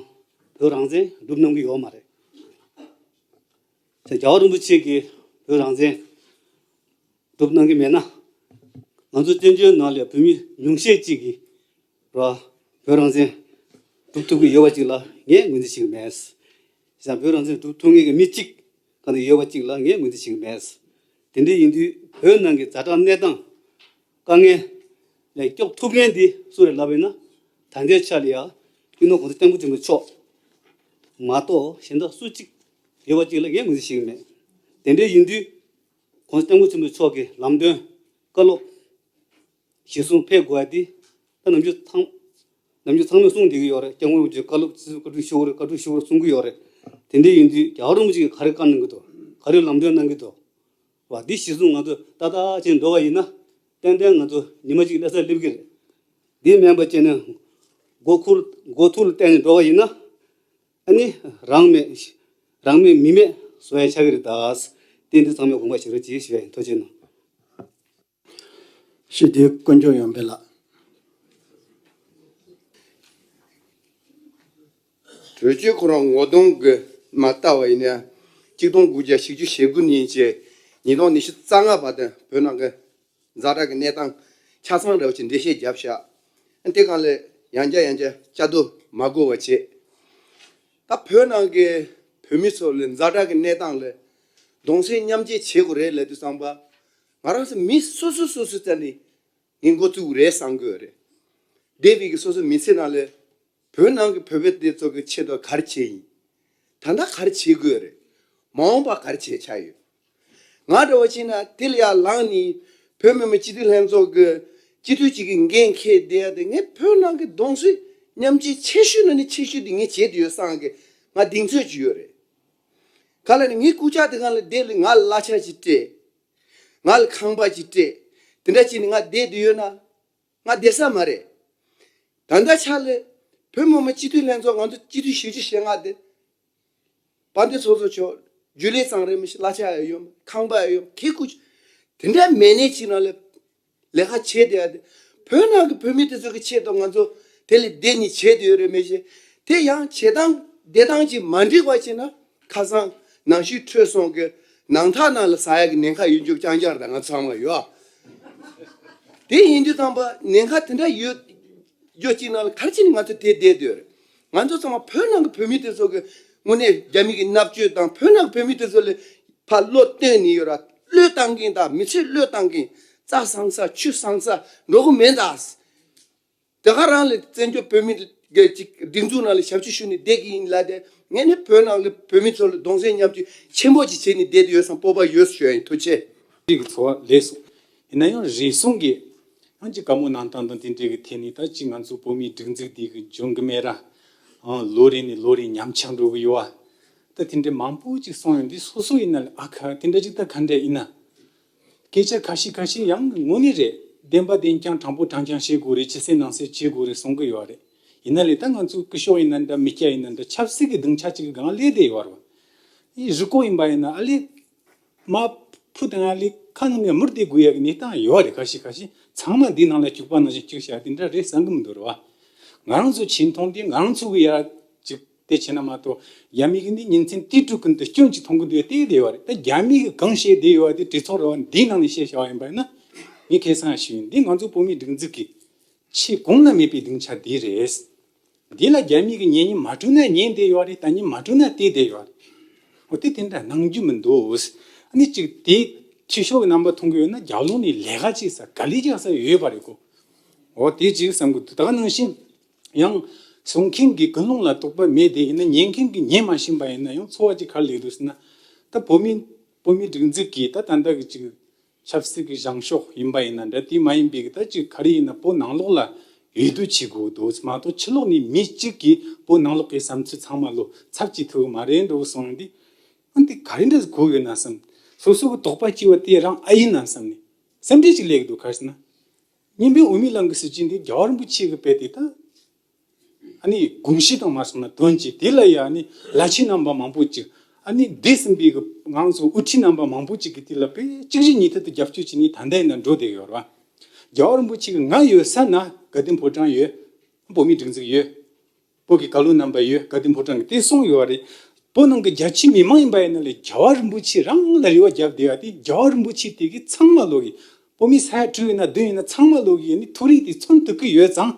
བོད་རང་བཙན་སྒྲུབ་གནང་གི་ཡོད་མ་རེད། རྒྱལ་བ་རིན་པོ་ཆེ་གིས་བོད་རང་བཙན་སྒྲུབ་གནང་གི་མེད་ན། ང་ཚོ་བཙན་བྱོལ་ནང་ལ་བོད་མི་ཉུང་ཤས་ཅིག་གིས་ར་བོད་རང་བཙན་སྒྲུབ་ཐུབ་ཀྱི་ཡོད་པ་ཅིག་ལ་ངས་ངོས་འཛིན་བྱེད་ཀྱི་མེད། བྱས་ཙང་བོད་རང་བཙན་སྒྲུབ་ཐུབ་མཁན་གྱི་མི་གཅིག་ག་ནས་ཡོད་པ་ཅིག་ལ་ངས་ངོས་འཛིན་བྱེད་ཀྱི་མེད། དེ་འདྲ་ཡིན་དུས་བོད་ནང་གི་ཛ་དྲག་གནས་སྟངས་དཀའ་ངལ་ལས་སྐྱོབ་ཐུབ་མཁན་འདི་སུ་རེད་ལབ་ཡིན་ན། ད་ལྟའི་ཆ་ལ་ཡ་སྤྱི་ནོར་༸གོང་ས་༸སྐྱབས་མགོན་ཆེན་པོ་མཆོག་མ་གཏོགས་གཞན་དག་སུ་གཅིག་ཡོད་པ་གཅིག་ལ་ངས་ངོས་འཛིན་བྱེད་ཀྱི་མེད། དེ་འདྲ་ཡིན་དུས་༸གོང་ས་༸སྐྱབས་མགོན་ཆེན་པོ་མཆོག་གི་ལམ་སྟོན་བཀའ་སློབ་གཞིར་བཟུང་ཕེབས་དགོས་ཡ་འདི་ད་ནམ་རྒྱུན་ཚང་ནམ་རྒྱུན་ཚང་མས་གསུངས་བསྡད་ཀྱི་ཡོད་རེད། སྐྱབས་མགོན་རིན་པོ་ཆེ་བཀའ་སློབ་ཆེ་བཀའ་དྲིན་ཞུ་དགོས་རེད། བཀའ་དྲིན་ཞུ་དགོས་རེད་གསུང་གི་ཡོད་རེད། དེ་འདྲ་ཡིན་དུས་རྒྱལ་བ་རིན་པོ་ཆེ་གིས་ག་རེ་བཀའ་གནང་གི་འདུག་ག་རེ་ལམ་སྟོན་གནང་གི་འདུག་བ། འདི་གཞིར་བཟུང་ང་ཚོ་ཏག་ཏག་བྱས་འགྲོ་བ་ཡིན་ན་ཏན་ཏན་ང་ཚོ་ཉི་མ་གཅིག་སླེབས་ས་སླེབས་ཀྱི་རེད། འདི་མིན་པ་བྱས་ནས་མགོ་ཁུར་མགོ་ཐུར་ལ་བསྟན་ནས་འགྲོ་བ་ཡིན་ན་ཨ་ནི་རང་མེད་རང་མེད་མི་མེད་བཟོ་ཡ་ཆགས་ཀྱི་རེད་ད། དེ་འདི་ཚང་མས་དགོངས་པ་བཞེས་རོགས་གྱིས་ཞུ་ཡ་ཡིན། ཐུགས་རྗེ་གནང་། ཞི་བདེའི་དཀོན་མཆོག་ཡོང་འཕེལ་ལགས། བོད་ཆོས་ཁོ་རང་ངོ་གདོང་གི་མ་ལྟ་བ་ཡིན་ན་གཅིག་སྟོང་དགུ་བརྒྱ་བཞི་བཅུ་ཞེ་དགུ་ནས་བྱས་ཉིས་སྟོང་ཉི་ཤུ་རྩ་ལྔ་བར་དུ་བོད་ནང་གི་ཛ་དྲག་གི་གནས་སྟངས་ཆ་ཚང་འདྲ་བོ་ཅིག་འགྲེལ་བཤད་བརྒྱབ་ཤག་དེ་སྒང་ལ་ཡང་བསྐྱར་ཡང་བསྐྱར་བསྐྱར་ཟློས་མ་དགོས་པ་བྱས། ད་བོད་ནང་གི་བོད་མི་ཚོ་ལ་ཛ་དྲག་གི་གནས་སྟངས་ལ་གདུང་སེམས་མཉམ་སྐྱེད་བྱེད་དགོས་རེད་ལབ་དུས་ཙམ་པ་ང་རང་ཚོ་མི་སོ་སོ་སོ་སོའི་རྩ་ནས་ངས་འགོ་བཙུགས་རེད་བསམ་གི་ཡོད་རེད། འདས་པའི་གི་སོ་སོའི་མི་ཚེ་ནང་ལ་བོད་ནང་གི་བོད་པ་དེ་ཚོ་གི་ཆེད་དུ་ག་རེ་བྱས་ཡིན། ད་ལྟ་ག་རེ་བྱེད་དགོས་རེད། མ་འོངས་པ་ག་རེ་བྱེད་ཆགས་ཡོད། ང་འདྲ་བོ་བྱས་ན་དེ་ལ་ཡར་ལངས་ནས་བོད་མི་མང་སྤྱི་འཐུས་ལྷན་ཚོགས་ཀྱི་སྤྱི་འཐུས་གཅིག་གི་འགན་འཁྱེར་བསྡད་ཡ་དེ་ངས་བོད་ནང་གི་གདུང་སེམས་མཉམ་སྐྱེད་ཆེ་ཤོས་ནང་ནས་ཆེ་ཤོས་དེ་ངས་བྱེད་དུ་ཡོད་བསམ་གི་ང་གདེང་ཚོད་ཅིག་ཡོད་རེད། ག་ལ་ནི་ངའི་རྐུབ་བཀྱག་དེ་སྒང་ལ་བསྡད་ལ་ང་ལ་གླ་ཆ་ཅིག་སྤྲད། ང་ལ་ཁང་པ་ཅིག་སྤྲད། དེ་འདྲ་བྱས་ནས་ང་བསྡད་དུ་ཡོད་ན། ང་བསྡད་ས་མ་རེད། ད་ལྟ་ཆ་ལ་བོད་མི་མང་སྤྱི་འཐུས་ལྷན་ཚོགས་ང་ཚོ་སྤྱི་འཐུས་བཞི་བཅུ་ཞེ་ལྔ་དེ། དཔལ་ལྡན་ཚོགས་གཙོ་མཆོག་རྒྱུན་ལས་ཙང་རེད་མི་ཤེས། གླ་ཆ་ཡང་ཡོད་མ་ཁང་པ་ཡང་ཡོད་མ་ཁེ་ཁུ་དེ་འདྲ་མེད་ནས་ཅིག་ནང་ལ་ལས་ཀ་བྱེད་བསྡད་ཡ་དེ། བོད་ནང་གི་བོད་མི་དེ་ཚོ་གི་ཆེད་དུ་ང་ཚོ་དེ་ལས་བསྡད་ནས་བྱེད་བསྡད་ཡོད་རེད་མི་ཤེས། དེ་ཡང་བྱེད་སྟངས་བསྡད་སྟངས་ཅིག་མ་འགྲིག་པ་བྱས་ན། ཁ་སང་ནང་ཆོས་འཕྲོད་སོང་གི་ནང་ཐག་ནང་ལ་ཟ་ཡག་གི་ཉེན་ཁ་ཡོད་རྒྱུ་རྐྱང་རྐྱང་རེད། ང་ཚང་མ་ཡོད། དེ་ཡིན་དུས་ཙམ་པ་ཉེན་ཁ་དེ་འདྲ་ཡོད་ རྒྱུ་གཅིག་ནང་ལ་ག་རེ་བྱས་ནས་ང་ཚོ་དེ་བསྡད་ཡོད་རེད། ང་ཚོ་ཚང་མ་བོད་ནང་གི་བོད་མི་དེ་ཚོ་གི་དངོས་གནས་རྒྱ་མི་གི་མནར་གཅོད་དང་བོད་ནང་གི་བོད་མི་དེ་ཚོ་ལ་ཕར་བློ་གཏད་ནས་ཡོད་ར། བློས་བཏང་མཁན་དང་མི་ཚེ་བློས་བཏང་མཁན། རྩྭ་བཟང་ས་ཆུ་བཟང་ས་འགྲོ་གི་མེད་ད། དེ་ག་རང་ལ་བཙན་བྱོལ་བོད་མི་གི་ཅིག་སྒྲིག་འཛུགས་ནང་ལ་ཞབས་ཕྱི་ཞུ་ནས་བསྡད་ཀྱི་ཡིན་ལབ་དེ། ངས་ནི་བོད་ནང་གི་བོད་མི་ཚོ་ལ་གདུང་སེམས་མཉམ་སྐྱེད་ཆེན་པོ་ཅིག་བྱས་ནས་བསྡད་དེ་ཡོད་བསམ་སྤོབས་པ་ཡོད་ཞུ་ཡ་ཡིན། ཐུགས་རྗེ་ཆེ། རིགས་ཀྱི་འཚོ་བ་ལས་སོ། ཡིན་ན་ཡང་རེ་ཟུང་གིས་ཡང་ཅིག་བཀའ་མོལ་གནང་སྟངས་དང་དེ་འདྲའི་གི་ཐད་ནས་ད་ཅིག་ང་ཚོ་བོད་མིའི་སྒྲིག་འཛུགས་འདི་གི་འཇོན་གི་མེད་ར། ཨང་ལོ་རེ་ནས་ལོ་རེ་ཉམས་ཆག་འགྲོ་གི་ཡོད་ཨ། ད་དེ་འདྲའི་མང་པོ་ཅིག་གསུངས་ཡོད། འདི་སོ་སོ་ཡིན་ན་ལ་ཨ་ཁ་དེ་འདྲ་ཅིག་ད་ག་འདྲ་ཡིན་ན། སྐད་ཆ་ཁ་ཤས་ཁ་ཤས་ཡང་དངོས་གནས་རེད། བདེན་པ་བདེན་རྐྱང་དྲང་པོ་དྲང་རྐྱང་བཤད་དགོས་རེད། ཕྱི་གསལ་ནང་གསལ་བྱེད་དགོས་རེད་གསུང་གི་ཡོད་རེད། ཡིན་ན་ལས་ད་ང་ཚོ་སྐུ་ཞབས་ཡིན་ན་འདྲ་མི་སྐྱ་ཡིན་ན་འདྲ་ཆབ་སྲིད་ཀྱི་སྡིངས་ཆ་གཅིག་གི་སྒང་སླེབས་བསྡད་ཡོད་རེད་བ། ཡིན་རི་ཀོ་ཡིན་པ་ཡིན་ན་ཨ་ལས། མ་ཕུ་དང་ཨ་ལས་ཁ་ནང་ནས་མུར་བསྡད་དགོས་ཡ་གི་གནས་སྟངས་ཡོད་རེད། ཁ་ཤས་ཁ་ཤས་ཚང་མ་འདི་ནང་ལ་བཅུག་པ་ནང་བཞིན་བཅུག་བྱ་དེ་འདྲ་རེད་བསམ་གི་མི་འདུག་རེད་བ། ང་རང་ཚོ་ཆེ་མཐོང་དེ་ང་རང་ཚོ་གི་ཡ་ཅིག་དེ་བྱས་ན་མ་གཏོགས་རྒྱ་མི་གི་འདི་ཉིན་མཚན་དུས་དྲུག་ཀུན་ཏུ་སྐྱོན་ཅིག་མཐོང་གི་འདུག་ཡ་དེ་བསྡད་ཡོད་རེད། ད་རྒྱ་མི་གི་གང་བཤད་བསྡད་ཡོད་བ་དེ་གྲོས་ཚོགས་རེད་བ། འདིའི་ནང་ནས་བཤད་བྱ་བ་ཡིན་པ་ཡིན་ན་ངས་ཁ་སང་ཞུས་ཡིན། འདི་ང་ཚོ་བོད་མིའི་སྒྲིག་འཛུགས་ཀྱི་ཆེས་གོང་ན་མེད་པའི་སྡིངས་ཆ་འདི་རེད། འདི་ལ་རྒྱ་མི་གི་ཉན་ཉན་མ་སྤྲོད་ན་ཉན་བསྡད་ཡོད་རེད། ལྟ་ཉན་མ་སྤྲོད་ན་བལྟས་བསྡད་ཡོད་རེད། འོ་དེ་དེ་འདྲ་གནང་རྒྱུ་མི་འདུག་ཨ་ནི་ཅིག་དེ་ཆེ་ཤོས་ཀྱི་རྣམ་པ་མཐོང་གི་ཡོད་ན་རྒྱབ་ལོགས་ནས་ལས་ཀ་བྱེད་ས་ག་ལེ་རྒྱག་ས་ཡོད་པ་རེད་གོ། འོ་དེ་ཅིག་བསམ་གི་འདུག་ད་ག་ནང་བཞིན་ཡང་གསུང་མཁན་གྱི་ཀུན་སློང་ལ་གཏོགས་པ་མེད་དེ། ཡིན་ན་ཉན་མཁན་གྱི་ཉན་མ་ཤེས་པ་ཡིན་ན་ཡང་ཚོར་བ་ཅིག་ག་རེ་སླེབས་འདུག་ཟེར་ན། ད་བོད་མི་བོད་མི་སྒྲིག་འཛུགས་ཀྱིས་ད་ད་ལྟ་གི་ཅིག་ཆབ་སྲིད་ཀྱི་བྱང་ཕྱོགས་ཡིན་པ་ཡིན་ན་འདྲ། དེ་མ་ཡིན་པའི་གི་ད་ཅིག་ག་རེ་ཡིན་ན་བོད་ནང་ལོགས་ལ་འོས་བསྡུ་བྱེད་དགོས་འདུག་མ་གཏོགས་ཕྱི་ལོགས་ནས་མི་གཅིག་གིས་བོད་ནང་ལོགས་ཀྱི་བསམ་ཚུལ་ཚང་མ་ལོ་ཚབ་བྱེད་ཐུབ་ཀྱི་མ་རེད་འགྲོ་གི་སོང་། འདི་ཨ་འདི་ག་རེ་འདྲ་གོ་ཡོད་ན་བསམ། སོ་སོ་གི་དོགས་པ་སྐྱེ་བ་དེ་རང་ཨ་ཡིན་ན་བསམ་ནས་སེམས་ཁྲལ་ཅིག་སླེབས་ཀྱི་འདུག་ག་རེ་ཟེར་ན། སྙིང་པོའི་འོས་མི་ལང་གི་སྲིད་ཇུས་འདི་རྒྱལ་བ་རིན་པོ་ཆེ་གི་དཔེ་དེ་ད། ཨ་ནི་དགོངས་གཞི་དང་མ་སོང་ན་དོན་གྱིས་དེ་ལ་ཡ་ཨ་ནི་བླ་ཆེན་རྣམ་པ་མང་པོ་ཅིག་ཨ་ནི་འདས་ཟིན་པའི་གི་ང་ཚོ་དབུ་ཁྲིད་རྣམ་པ་མང་པོ་ཅིག་གིས་དེ་ལ་དཔེ་གཅིག་རྗེས་གཉིས་མཐུད་དུ་རྒྱབ་སྐྱོར་བྱས་ནས་ད་ལྟ་ཡིན་ན་འགྲོ་བསྡད་ཡོད་རེད་བ། རྒྱལ་བ་རིན་པོ་ཆེ་གི་ང་ཡོད་ས་ན་དགའ་ལྡན་ཕོ་བྲང་ཡོད། བོད་མིའི་སྒྲིག་འཛུགས་ཡོད། བོད་ཀྱི་བཀའ་བློན་རྣམ་པ་ཡོད། དགའ་ལྡན་ཕོ་བྲང་གི་དེ་གསུངས་ཡོད་རེད། བོད་ནང་གི་རྒྱ་ཆེ་མི་མང་ཡིན་པ་ཡིན་ན་ལས་རྒྱལ་བ་རིན་པོ་ཆེ་རང་ལ་རེ་བ་བརྒྱབ་བསྡད་ཡ་དེ་རྒྱལ་བ་རིན་པོ་ཆེ་དེ་གི་ཚང་མ་ལོག་གི་བོད་མི་ས་ཡ་དྲུག་ཡིན་ན་བདུན་ཡིན་ན་ཚང་མ་ལོག་གི་ཡ་ནི་ཐུགས་རེ་དེ་མཚོན་ཐུབ་ཀྱི་ཡོད་ཙང་།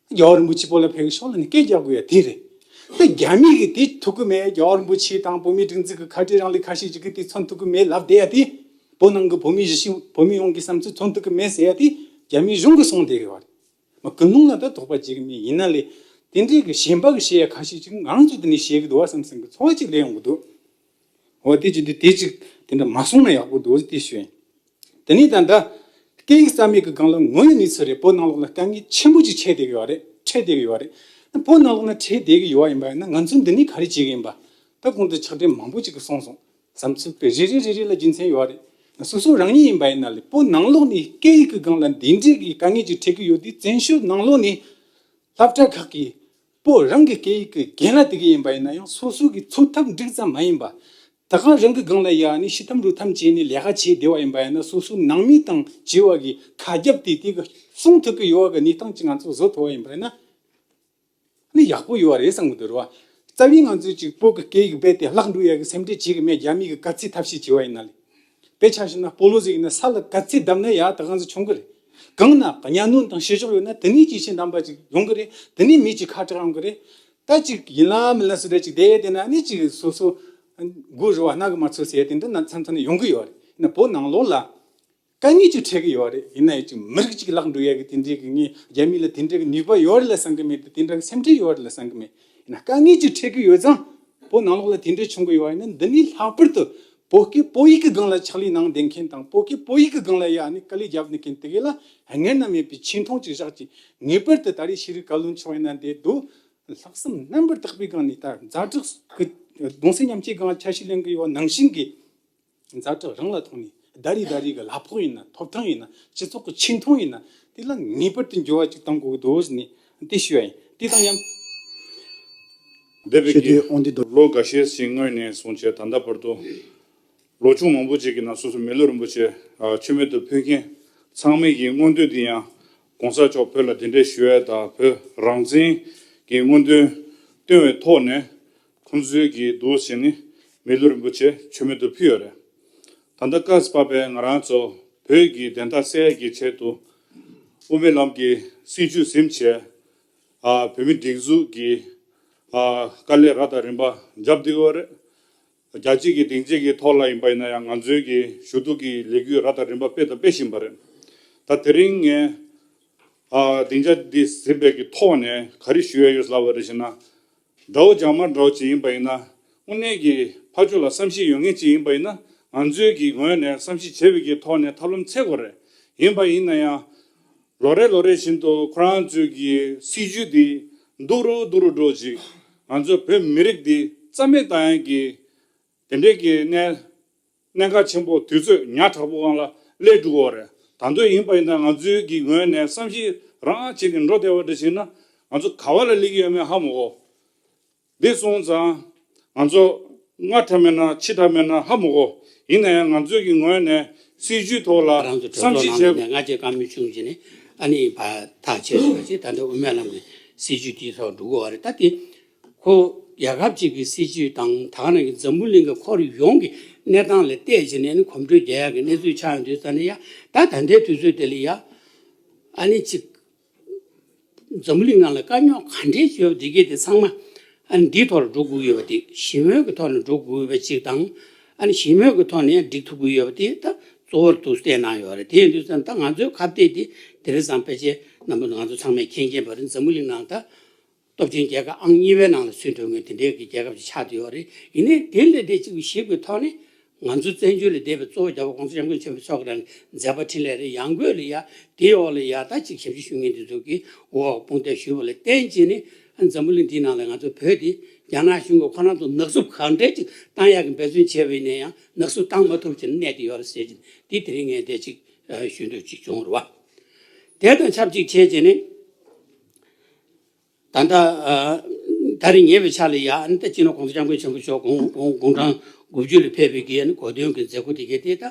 རྒྱལ་བ་རིན་པོ་ཆེ་བོད་ལ་ཕེབས་ཀྱི་ཤོག་ལབ་ནས་སྐད་རྒྱག་དགོས་ཡ་དེ་རེད། ད་རྒྱ་མི་གི་དེ་ཐུབ་ཀྱི་མེད། རྒྱལ་བ་རིན་པོ་ཆེ་དང་བོད་མིའི་སྒྲིག་འཛུགས་ཀྱི་ཁ་བྲལ་རིང་ལུགས་ཁ་ཤས་ཅིག་གི་དེ་མཚོན་ཐུབ་ཀྱི་མེད་ལབ་བསྡད་ཡ་དེ། བོད་ནང་གི་བོད་མི་གཞི་བཞིན་བོད་མི་ཡོངས་ཀྱི་བསམ་ཚུལ་མཚོན་ཐུབ་ཀྱི་མེད་ཟེར་ཡ་དེ་རྒྱ་མིའི་གཞུང་གིས་གསུངས་བསྡད་ཀྱི་ཡོད་རེད། མ་ཀུན་སློང་ལ་ད་དོགས་པ་བྱེད་ཀྱི་མེད། ཡིན་ན་ལས་དེ་འདྲའི་གི་གཞན་པ་གི་བཤད་ཡ་ཁ་ཤས་ཅིག་ང་རང་ཚོ་དེ་ནས་བཤད་ཀྱི་འདུག་བ་བསམ་བསམ་གི་ཚོར་བ་ཅིག་སླེབས་ཡོང་གི་འདུག་འོ་དེ་ཅིག་དེ་དེ་ཅིག་དེ་འདྲ་མ་གསུངས་ན་ཡག་པོ་འདུག་དེ་ཞུ་ཡིན། དེ་ནས་ད་ལྟ་སྐད་ཡིག་རྩ་མེད་ཀྱི་སྒང་ལ་ངོ་ཡི་གནས་ཚུལ་རེད། བོད་ནང་ལོགས་ལ་དཀའ་ངལ་ཆེན་པོ་ཅིག་འཕྲད་བསྡད་ཀྱི་ཡོད་རེད། འཕྲད་བསྡད་ཀྱི་ཡོད་རེད། བོད་ནང་ལོགས་ན་འཕྲད་བསྡད་ཀྱི་ཡོད་པ་ཡིན་པ་ཡིན་ན་ང་ཚོས་འདི་ནས་ག་རེ་བྱེད་ཀྱི་ཡིན་པ། ད་གོང་དུ་ཕྱག་སྦྲེལ་མང་པོ་ཅིག་གིས་གསུངས་སོང་། བསམ་ཚུལ་དཔེ་རེ་རེ་རེ་རེ་ལ་རྒྱུ་མཚན་ཡོད་རེད། སོ་སོ་རང་ཉིད་ཡིན་པ་ཡིན་ན་ལས་བོད་ནང་ལོགས་ནས་སྐད་ཡིག་གི་སྒང་ལ་འདི་འདྲའི་གི་དཀའ་ངལ་ཅིག་འཕྲད་ཀྱི་ཡོད་དུས་བཙན་བྱོལ་ནང་ལོགས་ནས་སློབ་གྲྭ་ཁག་གིས་བོད་རང་གི་སྐད་ཡིག་གི་རྒན་ལགས་དེ་ག་ཡིན་པ་ཡིན་ན་ཡང་སོ་སོ་གི་འཚོ་ཐབས་འགྲིག་ཙམ་མ་ཡིན་པ། ད་གང་རང་གི་སྒང་ལ་ཡ་ནི་ཤི་འཐམ་རུ་འཐམ་བྱས་ནས་ལས་ཀ་བྱས་བསྡད་པ་ཡིན་པ་ཡིན་ན་སོ་སོའི་ནང་མི་དང་བྱས་པ་གི་ཁ་རྒྱབ་དེ་དེ་གི་སྲུང་ཐུབ་ཀྱི་ཡོད་པ་གི་གནས་སྟངས་ཅིག་ང་ཚོ་བཟོ་ཐུབ་པ་ཡིན་པ་ཡིན་ན། ནི་ཡག་པོ་ཡོད་པ་རེད་བསམ་གི་འདུག་རེད་བ། རྩ་བའི་ང་ཚོས་ཅིག་བོད་ཀྱི་སྐད་ཡིག་རྦད་དེ་བརླག་འགྲོ་ཡ་གི་སེམས་ཁྲལ་བྱེད་གི་མེད། རྒྱ་མི་གི་ག་ཚད་ཐབས་ཤེས་བྱས་པ་ཡིན་ན་ལས། དཔེ་ཆ་བཞག་ན་སྤོ་ལོ་ཟིག་ཡིན་ན་ས་ལ་ག་ཚད་བརྡབས་ན་ཡ་ད་གང་ཟིག་བྱུང་གི་རེད། གང་ན་གཉའ་གནོན་དང་བཤུ་གཞོག་ཡོད་ན་དེ་ནས་ཇེ་ཆེ་དམ་པ་ཅིག་ཡོང་གི་རེད། དེ་ནས་མི་ཅིག་ཁ་གྲག་ཡོང་གི་རེད། ད་ཅིག་ཡིན་ལ་མིན་ལ་སུ་རེད་ཅིག་བསྡད་ཡ་དེ་ན་ནི་ཅིག་སོ་སོ་མགོ་རུ་བ་སྣ་གི་མ་ཚོས་ཟེར་ཡ་དེ་འདྲ་ན་མཚམས་མཚམས་ནས་ཡོང་གི་ཡོད་རེད། ཡིན་ན་བོད་ནང་ལོགས་ལ། དཀའ་ངལ་ཅིག་འཕྲད་ཀྱི་ཡོད་རེད། ཡིན་ན་ཡང་ཅིག་མི་རིགས་ཅིག་བརླག་འགྲོ་ཡ་གི་དེ་འདྲའི་གི་ངས་རྒྱ་མི་ལ་དེ་འདྲའི་གི་ནུས་པ་ཡོད་རེད་ལ་བསམ་གི་མེད། དེ་འདྲ་གི་སེམས་ཁྲལ་ཡོད་རེད་ལ་བསམ་གི་མེད། ཡིན་ན་དཀའ་ངལ་ཅིག་འཕྲད་ཀྱི་ཡོད་ཙང་བོད་ནང་ལོགས་ལ་དེ་འདྲའི་བྱུང་གི་ཡོད་པ་ཡིན་ན་འདི་ནས་ལྷག་པར་དུ་བོད་སྐད་བོད་ཡིག་གི་སྒང་ལ་ཕྱག་ལས་གནང་བསྡད་མཁན་དང་བོད་སྐད་བོད་ཡིག་གི་སྒང་ལ་ཡ་ནི་དཀའ་ལས་རྒྱབ་ནས་མཁན་དེ་གས་ལ་སྔར་ན་མེད་པའི་ཆེ་མཐོང་ཅིག་བཞག་ཅིག་ངེས་པར་དུ་ད་རེས་ཤེས་རིག་བཀའ་བློན་མཆོག་ཡིན་ན་འདི་འདུག་ལྷག་བསམ་རྣམ་པར་དག་པའི་སྒང་ནས་ད་ཛ་དྲག་གི་གདུང་སེམས་མཉམ་སྐྱེད་སྒང་ལ་ཆ་ཤས་ལེན་གི་ཡོད་ནང་བཞིན་གི་ཛ་དྲག་རང་ལ་ཐོག་ནས་ཟླ་རེ་ཟླ་རེ་གི་གླ་ཕོགས་ཡིན་ན་ཐོབ་ཐང་ཡིན་ན་སྤྱི་ཚོགས་ཀྱི་ཆེ་མཐོང་ཡིན་ན་དེ་ལ་ངེས་པར་དུ་འགྱུར་བ་ཅིག་གཏང་དགོས་ཀྱི་འདུག་ཟེར་ནས་དེ་ཞུ་ཡ་ཡིན། དེ་དང་མཉམ། འདས་པའི་ཞུ་གི་དུས་དབང་འདི་དུ་ལོ་འགའ་ཤས་ཤིག་སྔོན་ནས་བཟུང་བྱས་ད་ལྟ་བར་དུ་ལོ་ཆུང་མང་པོ་ཅིག་གི་ནང་སོ་སོ་མི་ལུས་རིན་པོ་ཆེ་མཆོད་མེ་དུ་ཕུལ་མཁན་ཚང་མའི་གི་མངོན་འདོད་འདི་ཡང་གོང་ས་མཆོག་བོད་ལ་གདན་འདྲེན་ཞུ་ཡ་དང་བོད་རང་བཙན་གྱི་མངོན་འདོད་བཏོན་པའི་ཐོག་ནས། ཁོང་ཚོའི་གི་འདུག་ཟེར་ནས་མི་ལུས་རིན་པོ་ཆེ་མཆོད་མེ་དུ་ཕུལ་ཡོད་རེད། ད་ལྟ་སྐབས་བབ་པའི་ང་རང་ཚོ་བོད་ཀྱི་བདེན་མཐའ་གསལ་གྱི་ཆེད་དུ་དབུ་མའི་ལམ་གྱི་སྲིད་བྱུས་ཟིན་བྱས་ ཨ་བོད་མི་སྒྲིག་འཛུགས་ཀྱི་ཨ་དཀའ་ལས་རབ་དང་རིམ་པ་བརྒྱབ་བསྡད་ཡོད་རེད། རྒྱལ་སྤྱི་གི་སྡིངས་ཆའི་གི་ཐོག་ལ་ཡིན་པ་ཡིན་ན་ཡང་ང་ཚོའི་གི་ཞུ་གཏུག་གི་ལས་འགུལ་རབ་དང་རིམ་པ་སྤེལ་དང་སྤེལ་བཞིན་པ་རེད། ད་དེ་རིང་ངས་ཨ་སྡིངས་ཆ་འདི་གཟིགས་པའི་གི་ཐོག་ནས་ག་རེ་ཞུ་ཡ་ཡོད་ལབ་པ་རེད་ཟེར་ན། དགྲ་བོ་རྒྱ་དམར་འདྲ་བོ་ཅིག་ཡིན་པ་ཡིན་ན་དངོས་གནས་ཀྱི་ཕར་ཕྱོགས་ལ་བསམ་ཤེས་ཡོད་མཁན་ཅིག་ཡིན་པ་ཡིན་ན་ང་ཚོའི་གི་ངོས་ནས་བསམ་ཤེས་བྱེད་པའི་གི་ཐོག་ནས་ཐབས་ལམ་འཚོལ་དགོས་རེད། ཡིན་པ་ཡིན་ན་ཡང་ལོ་རེ་ལོ་རེ་བཞིན་དུ་ཁོ་རང་ཚོའི་གི་སྲིད་ཇུས་འདི་སྡུག་རུ་སྡུག་རུ་འགྲོ་ཅིག་ང་ཚོ་བོད་མི་རིགས་འདི་རྩ་མེད་བཏང་ཡ་གི་དེ་འདྲའི་གི་གནད་གནད་འགག་ཆེན་པོ་དུས་ཚོད་ཉག་ཕྲ་པོ་སྒང་ལ་སླེབས་འགྲོ་གི་ཡོད་རེད། ད་དུང་ཡིན་པ་ཡིན་ན་ང་ཚོའི་གི་ངོས་ནས་བསམ་ཤེས་རང་བྱེད་ཀྱི་འགྲོ་བསྡད་པ་འདྲ་བྱས་ན་ང་ཚོ་ག་བ་ལ་སླེབས་ཀྱི་ཡོད་མེད་ཧ་མ་གོ། འདི་སོང་ཙང་ང་ཚོ་སྔ་དྲགས་མེད་ན་ཕྱི་དྲགས་མེད་ན་ཧ་མ་གོ། ཡིན་ན་ཡང་ང་ཚོའི་གི་ངོས་ནས་སྲིད་ཇུས་ཐོག་ལ་རང་ཚོ་གྲོས་བསམ་ཚོགས་ཤེས་ནང་བྱེད་ནས་སྔ་རྗེས་བཀའ་མོལ་བྱུང་རྗེས་ནས་ཨ་ནི་ཕར་ཐག་ཆོད་ཟིན་པ་ཅིག་ད་ལྟ་དབུ་མའི་ལམ་གྱི་སྲིད་ཇུས་དེའི་ཐོག་འགྲོ་གི་ཡོད་རེད། ད་དེ་ཁོ་རྒྱལ་ཁབ་ཅིག་གི་སྲིད་ཇུས་དང་ད་ག་ནང་གི་འཛམ་བུ་གླིང་གི་ཁོར་ཡོང་གི་གནས་སྟངས་ལ་བལྟས་བྱས་ནས་ནི་གོམ་བགྲོད་རྒྱག་ཡག་གི་གནས་ཚུལ་ཆགས་ཡོང་དུས་ཙ་ནས་ཡ་ད་ད་ལྟའི་དུས་ཚོད་དེ་ལ་ཡ་ཨ་ནི་ཅིག་འཛམ་བུ་གླིང་ནང་ལ་དཀའ་རྙོག་ག་འདྲས་བྱུང་བ་དེ་གས་དེ་ཚང་མ་ཨ་ནི་འདིའི་ཐོག་ལ་འགྲོ་དགོས་ཡོད་པ་དེ་ཞི་མོལ་གྱི་ཐོག་ནས་འགྲོ་དགོས་ཡོད་པ་ཅིག་དང་ཨ་ནི་ཞི་མོལ་གྱི་ཐོག་ནས་ཡང་འགྲིག་ཐུབ་ཀྱི་ཡོད་པ་དེ་ད་གཙོ་བོར་དུ་བསྟན་གནང་ཡོད་རེད། དེ་ཡིན་དུས་ཙ་ན་ད་ང་ཚོའི་ཁ་གཏད་དེ་དེ་རིང་སང་ཕལ་ཆེར་རྣམ་པ་ང་ཚོ་ཚང་མས་མཁྱེན་མཁྱེན་པ་རེད། འཛམ་བུ་གླིང་ནང་ད་སྟོབས་ཆེན་རྒྱལ་ཁབ་ཨང་གཉིས་པའི་ནང་ལ་ཚུད་འགྲོ་མཁན་དེ་འདྲའི་གི་རྒྱལ་ཁབ་ཅིག་ཆགས་བསྡད་ཡོད་རེད། ཡིན་ནའི་དེ་ལས་དེ་གཅིག་པུ་ཞིབ་ཀྱི་ཐོག་ནས་ང་ཚོ་བཙན་བྱོལ་ལ་བསྡད་པའི་གཙོ་བོ་རྒྱལ་བ་གོང་ས་སྐྱབས་མགོན་ཆེན་པོ་མཆོག་གི་རང་མཛད་པ་འཕྲིན་ལས་རེད། ཡང་སྒོས་ལ་ཡ་དེའི་འོག་ལ་ཡ་ད་ཅིག་ཞབས་ཕྱི་ཞུ་མཁན་དེ་ཚོ་གིས་འོག་དཔུང་འདེགས་ཞུས་པ་ལ་བརྟེན་བྱས་ནས་འཛམ་བུ་གླིང་འདིའི་ནང་ལ་ང་ཚོ་བོད་དེ་རྒྱ་ནག་གཞུང་གིས་ཁོ་རང་ཚོ་ནག་འཚུབ་གང་འདྲས་ཅིག་བཏང་ཡག་གི་འབད་བརྩོན་བྱས་པ་ཡིན་ན་ཡང་ནག་འཚུབ་བཏང་མ་ཐུབ་བྱས་ནས་གནས་བསྡད་ཡོད་རེད་ཟེར་གྱི་འདི་དེ་རིང་ངས་འདི་ཅིག་ཞུ་འདོད་ཅིག་བྱུང་རེད་བ། དེ་དང་ཆབས་ཅིག་བྱས་བྱས་ནས། ད་ལྟ་ཨ་ད་རེས་ཉེ་བའི་ཆར་ལ་ཡ་ཨ་ནི་ད་སྤྱི་ནོར་གོང་ས་སྐྱབས་མགོན་ཆེན་པོ་མཆོག་དགུང་དགུང་དགུང་གྲངས་དགུ་བཅུ་ལ་ཕེབས་པའི་གི་ཨ་ནི་གོ་སྟོན་གྱི་མཛད་སྒོ་དེ་གའི་དེ་ད་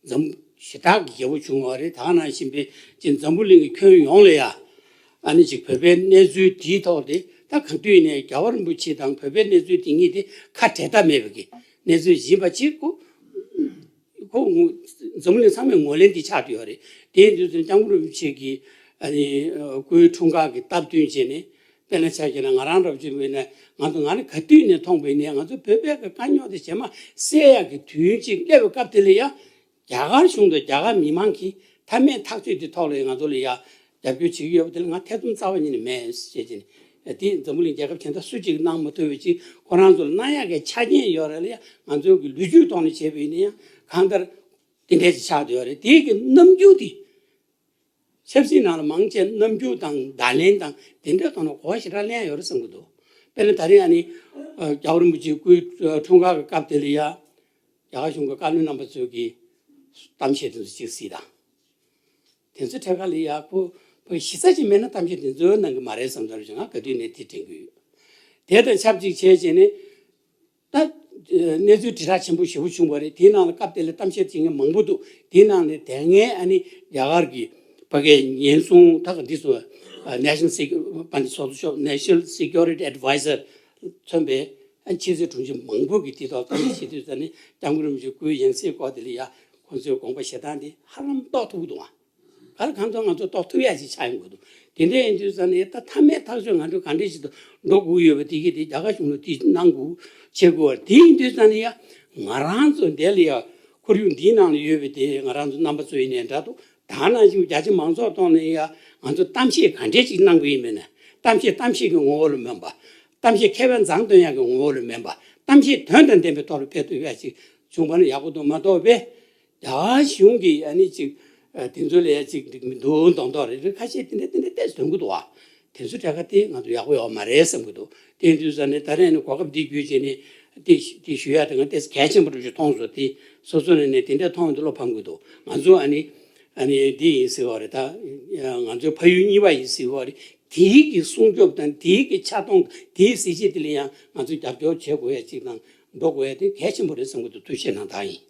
འཛམ་ཞེ་དྲག་གི་རྒྱས་པོ་བྱུང་བ་རེད། ད་ག་ནང་བཞིན་པའི་ཅིག་འཛམ་བུ་གླིང་གི་ཁྱོན་ཡོངས་ལ་ཡ་ཨ་ནི་ཅིག་བོད་པའི་གནས་ཚུལ་དེའི་ཐོག་དེ་ད་གང་དུས་ནས་རྒྱལ་བ་རིན་པོ་ཆེ་དང་བོད་པའི་གནས་ཚུལ་དེ་གཉིས་དེ་ཁ་བྲལ་ཐབས་མེད་པའི་གི་གནས་ཚུལ་ཡིན་པ་ཅིག་གོ་ཁོ་ངོ་འཛམ་གླིང་ཚང་མས་ངོས་ལེན་འདི་ཆགས་བསྡད་ཡོད་རེད། དེ་ཡིན་དུས་ཙམ་སྐྱབས་མགོན་རིན་པོ་ཆེ་གི་ཨ་ནི་སྐུའི་འཁྲུངས་སྐར་གྱི་སྟབས་བསྟུན་བྱས་ནས་དཔེར་ན་ཆ་བཞག་ན་ང་རང་འདྲ་བོ་ཅིག་ཡིན་ན་ང་ཚོ་ང་ནི་ག་དུས་ནས་མཐོང་བ་ཡིན་ན་ང་ཚོ་བོད་པའི་གི་དཀའ་རྙོག་དེ་རྗེས་མ་སེལ་ཡག་གི་དུས་ཡུན་ཅིག་སླེབས་པའི་སྐབས་དེ་ལ་ཡ་རྒྱ་གར་གཞུང་དང་རྒྱ་གར་མི་མང་གིས་མཐའ་མའི་ཐག་གཅོད་དེ་ཐོག་ལ་ང་ཚོ་ལ་ཡ། རྒྱབ་སྐྱོར་བྱེད་ཀྱི་ཡོད་པ་དེ་ལ་ང་ཐེ་ཚོམ་རྩ་བ་ཉིད་ནས་མེད་ཟེར་བྱས་ནས་དེ་འཛམ་བུ་གླིང་རྒྱལ་ཁབ་གཞན་དག་སུ་གཅིག་གིས་གནང་མ་ཐུབ་པའི་ཅིག་ཁོ་རང་ཚོ་ལ་གནང་ཡག་གི་ཆ་རྐྱེན་ཡོད་རེད་ལ་ཡ་ང་ཚོའི་གི་ལོ་རྒྱུས་ཐོག་ནས་བྱས་པ་ཡིན་ན་ཡང་གང་ལྟར་དེ་འདྲས་ཅིག་ཆགས་བསྡད་ཡོད་རེད། དེའི་གི་རྣམ་འགྱུར་དེ་ཆབ་སྲིད་ནང་ལ་མང་ཆེ་རྣམ་འགྱུར་དང་བརྡ་ལན་དང་དེ་འདྲས་ཐོག་ནས་གོ་བ་ཞེ་དྲག་ལེན་ཡག་ཡོད་རེད་བསམ་གྱི་འདུག་དཔེར་ན་ད་རེས་ཨ་ནི་རྒྱལ་བ་རིན་པོ་ཆེའི་སྐུའི་འཁྲུངས་སྐར་གྱི་སྐབས་དེ་ལ་ཡ་རྒྱ་གར་གཞུང་གི་བཀའ་བློན་རྣམ་པ་ཚོས་ཀྱི་གཏམ་བཤད་དེ་ཚོ་ཅིག་གཟིགས་དང་། དེ་ཚོ་ཐད་ཀ་ལ་ཡག་པོ་པོ་གཞི་རྩ་ཅིག་མེད་ན་གཏམ་བཤད་དེ་ཚོ་གནང་གི་མ་རེད་བསམ་ཚར་ཞིང་ང་ག་དུས་ནས་དེ་དྲན་གི་ཡོད། དེ་དང་ཆབས་ཅིག་བྱས་བྱས་ནས་ད་གནས་ཚུལ་དྲིལ་བསྒྲགས་ཆེན་པོ་ཞེ་པོ་བྱུང་བ་རེད། དེའི་ནང་ལ་སྐབས་དེ་ལ་གཏམ་བཤད་བྱེད་མཁན་མང་པོ་འདུག་དེའི་ནང་ནས་དེ་སྔའི་ཨ་ནི་རྒྱ་གར་གྱི་ཕ་གིའི་ཉེན་སྲུང་ད་ག་འདི་ཚོ་National Sec- Pandit Sotho National Security Advisor མཚོན་པའི་ཨ་ཕྱི་སྲིད་དྲུང་ཆེ་མང་པོ་གིས་དེ་ཐོག་གཏམ་བཤད་བྱེད་དུས་ཙ་ནས་སྐྱབས་མགོན་རིན་པོ་ཆེ་སྐུའི་ཡང་སྲིད་སྐོར་དེ་ལ་ཡ་ཁོང་ཚོའི་དགོངས་པ་བཞེས་སྟངས་དེ་ཧ་ལམ་རྟོགས་ཐུབ་ཀྱི་འདུག་ཨ། ག་ལ་གང་ཐོག་ང་ཚོ་རྟོགས་ཐུབ་ཡ་ཞིག་ཆགས་ཡོང་གི་འདུག་དེ་འདྲ་ཡིན་དུས་ཙ་ནས་ད་མཐའ་མའི་ཐག་གཅོད་ང་ཚོས་གང་འདྲ་ཞིག་ཏུ་འགྲོ་དགོས་ཡོད་པ་དེ་གི་དེ་རྒྱ་གར་གཞུང་ལ་དེ་གནང་དགོས་བྱེད་དགོས་པ་དེ་ཡིན་དུས་ཙ་ནས་ཡ་ང་རང་ཚོ་འདི་ལ་ཡ་ཁོར་ཡུག་འདིའི་ནང་ལ་ཡོད་པའི་དེ་ང་རང་ཚོ་རྣམ་པ་ཚོ་ཡིན་ནའི་འདྲ་འདུག་ད་ནང་བཞིན་རྒྱ་ཆེ་མང་ཚོགས་ཐོག་ནས་ཡ་ང་ཚོ་གཏམ་བཤད་ག་འདྲས་ཅིག་གནང་དགོས་ཡིན་མིན་ན། གཏམ་བཤད་གཏམ་བཤད་ཀྱི་ངོ་བོ་ལ་མིན་པ། གཏམ་བཤད་མཁས་པའི་མཛངས་སྟོན་ཡག་གི་ངོ་བོ་ལ་མིན་པ། གཏམ་བཤད་དོན་དང་ལྡན་པའི་ཐོག་ལ་སྤེལ་ཐུབ་ཡག་ཅིག་བྱུང་བ་ན་ཡག་པོ་འདུག་མ་གཏོགས་པས། རྒྱ་གཞུང་གིས་ཨ་ནི་ཅིག་དེ་ཚོ་ལ་ཡ་ཅིག་མི་འདུག་མདོག་མདོག་རེ་རེ་ཁ་ཤས་དེ་འདྲ་དེ་འདྲ་ཏོག་ཙམ་འདོན་གྱི་འདུག་བ། དེ་ཚོ་གྲས་ཀ་དེ་ང་ཚོ་ཡག་པོ་ཡོད་མ་རེད་བསམ་གྱི་འདུག་དེ་ཡིན་དུས་ཙ་ནས་ད་རེས་ནི་གོ་སྐབས་འདི་བརྒྱུད་བྱས་ནས་དེ་དེ་ཞུ་ཡ་དེ་ང་ཏོག་ཙམ་གལ་ཆེན་པོ་འདྲ་ཞིག་མཐོང་སོང་། དེ་སོ་སོ་ནས་ནས་དེ་འདྲ་མཐོང་ཡོང་དུས་བློ་ཕམ་གྱི་འདུག་ང་ཚོ་ཨ་ནི་ཨ་ནི་འདི་ཡིན་ཟེར་བ་རེད། ད་ང་ཚོའི་ཕ་ཡུལ་གཉིས་པ་ཡིན་ཟེར་བ་རེད། དེའི་གི་སྲུང་སྐྱོབ་དང་དེའི་གི་ཆགས་སྡང་དེའི་གཟི་བརྗིད་དེ་ལ་ཡང་ང་ཚོས་རྒྱབ་སྐྱོར་བྱེད་དགོས་ཡ་ཅིག་དང་འགྲོ་དགོས་ཡ་དེ་གལ་ཆེན་པོ་རེད་བསམ་གྱི་འདུག་ཐུགས་ཞིབ་གནང་སྟངས་ཡིན།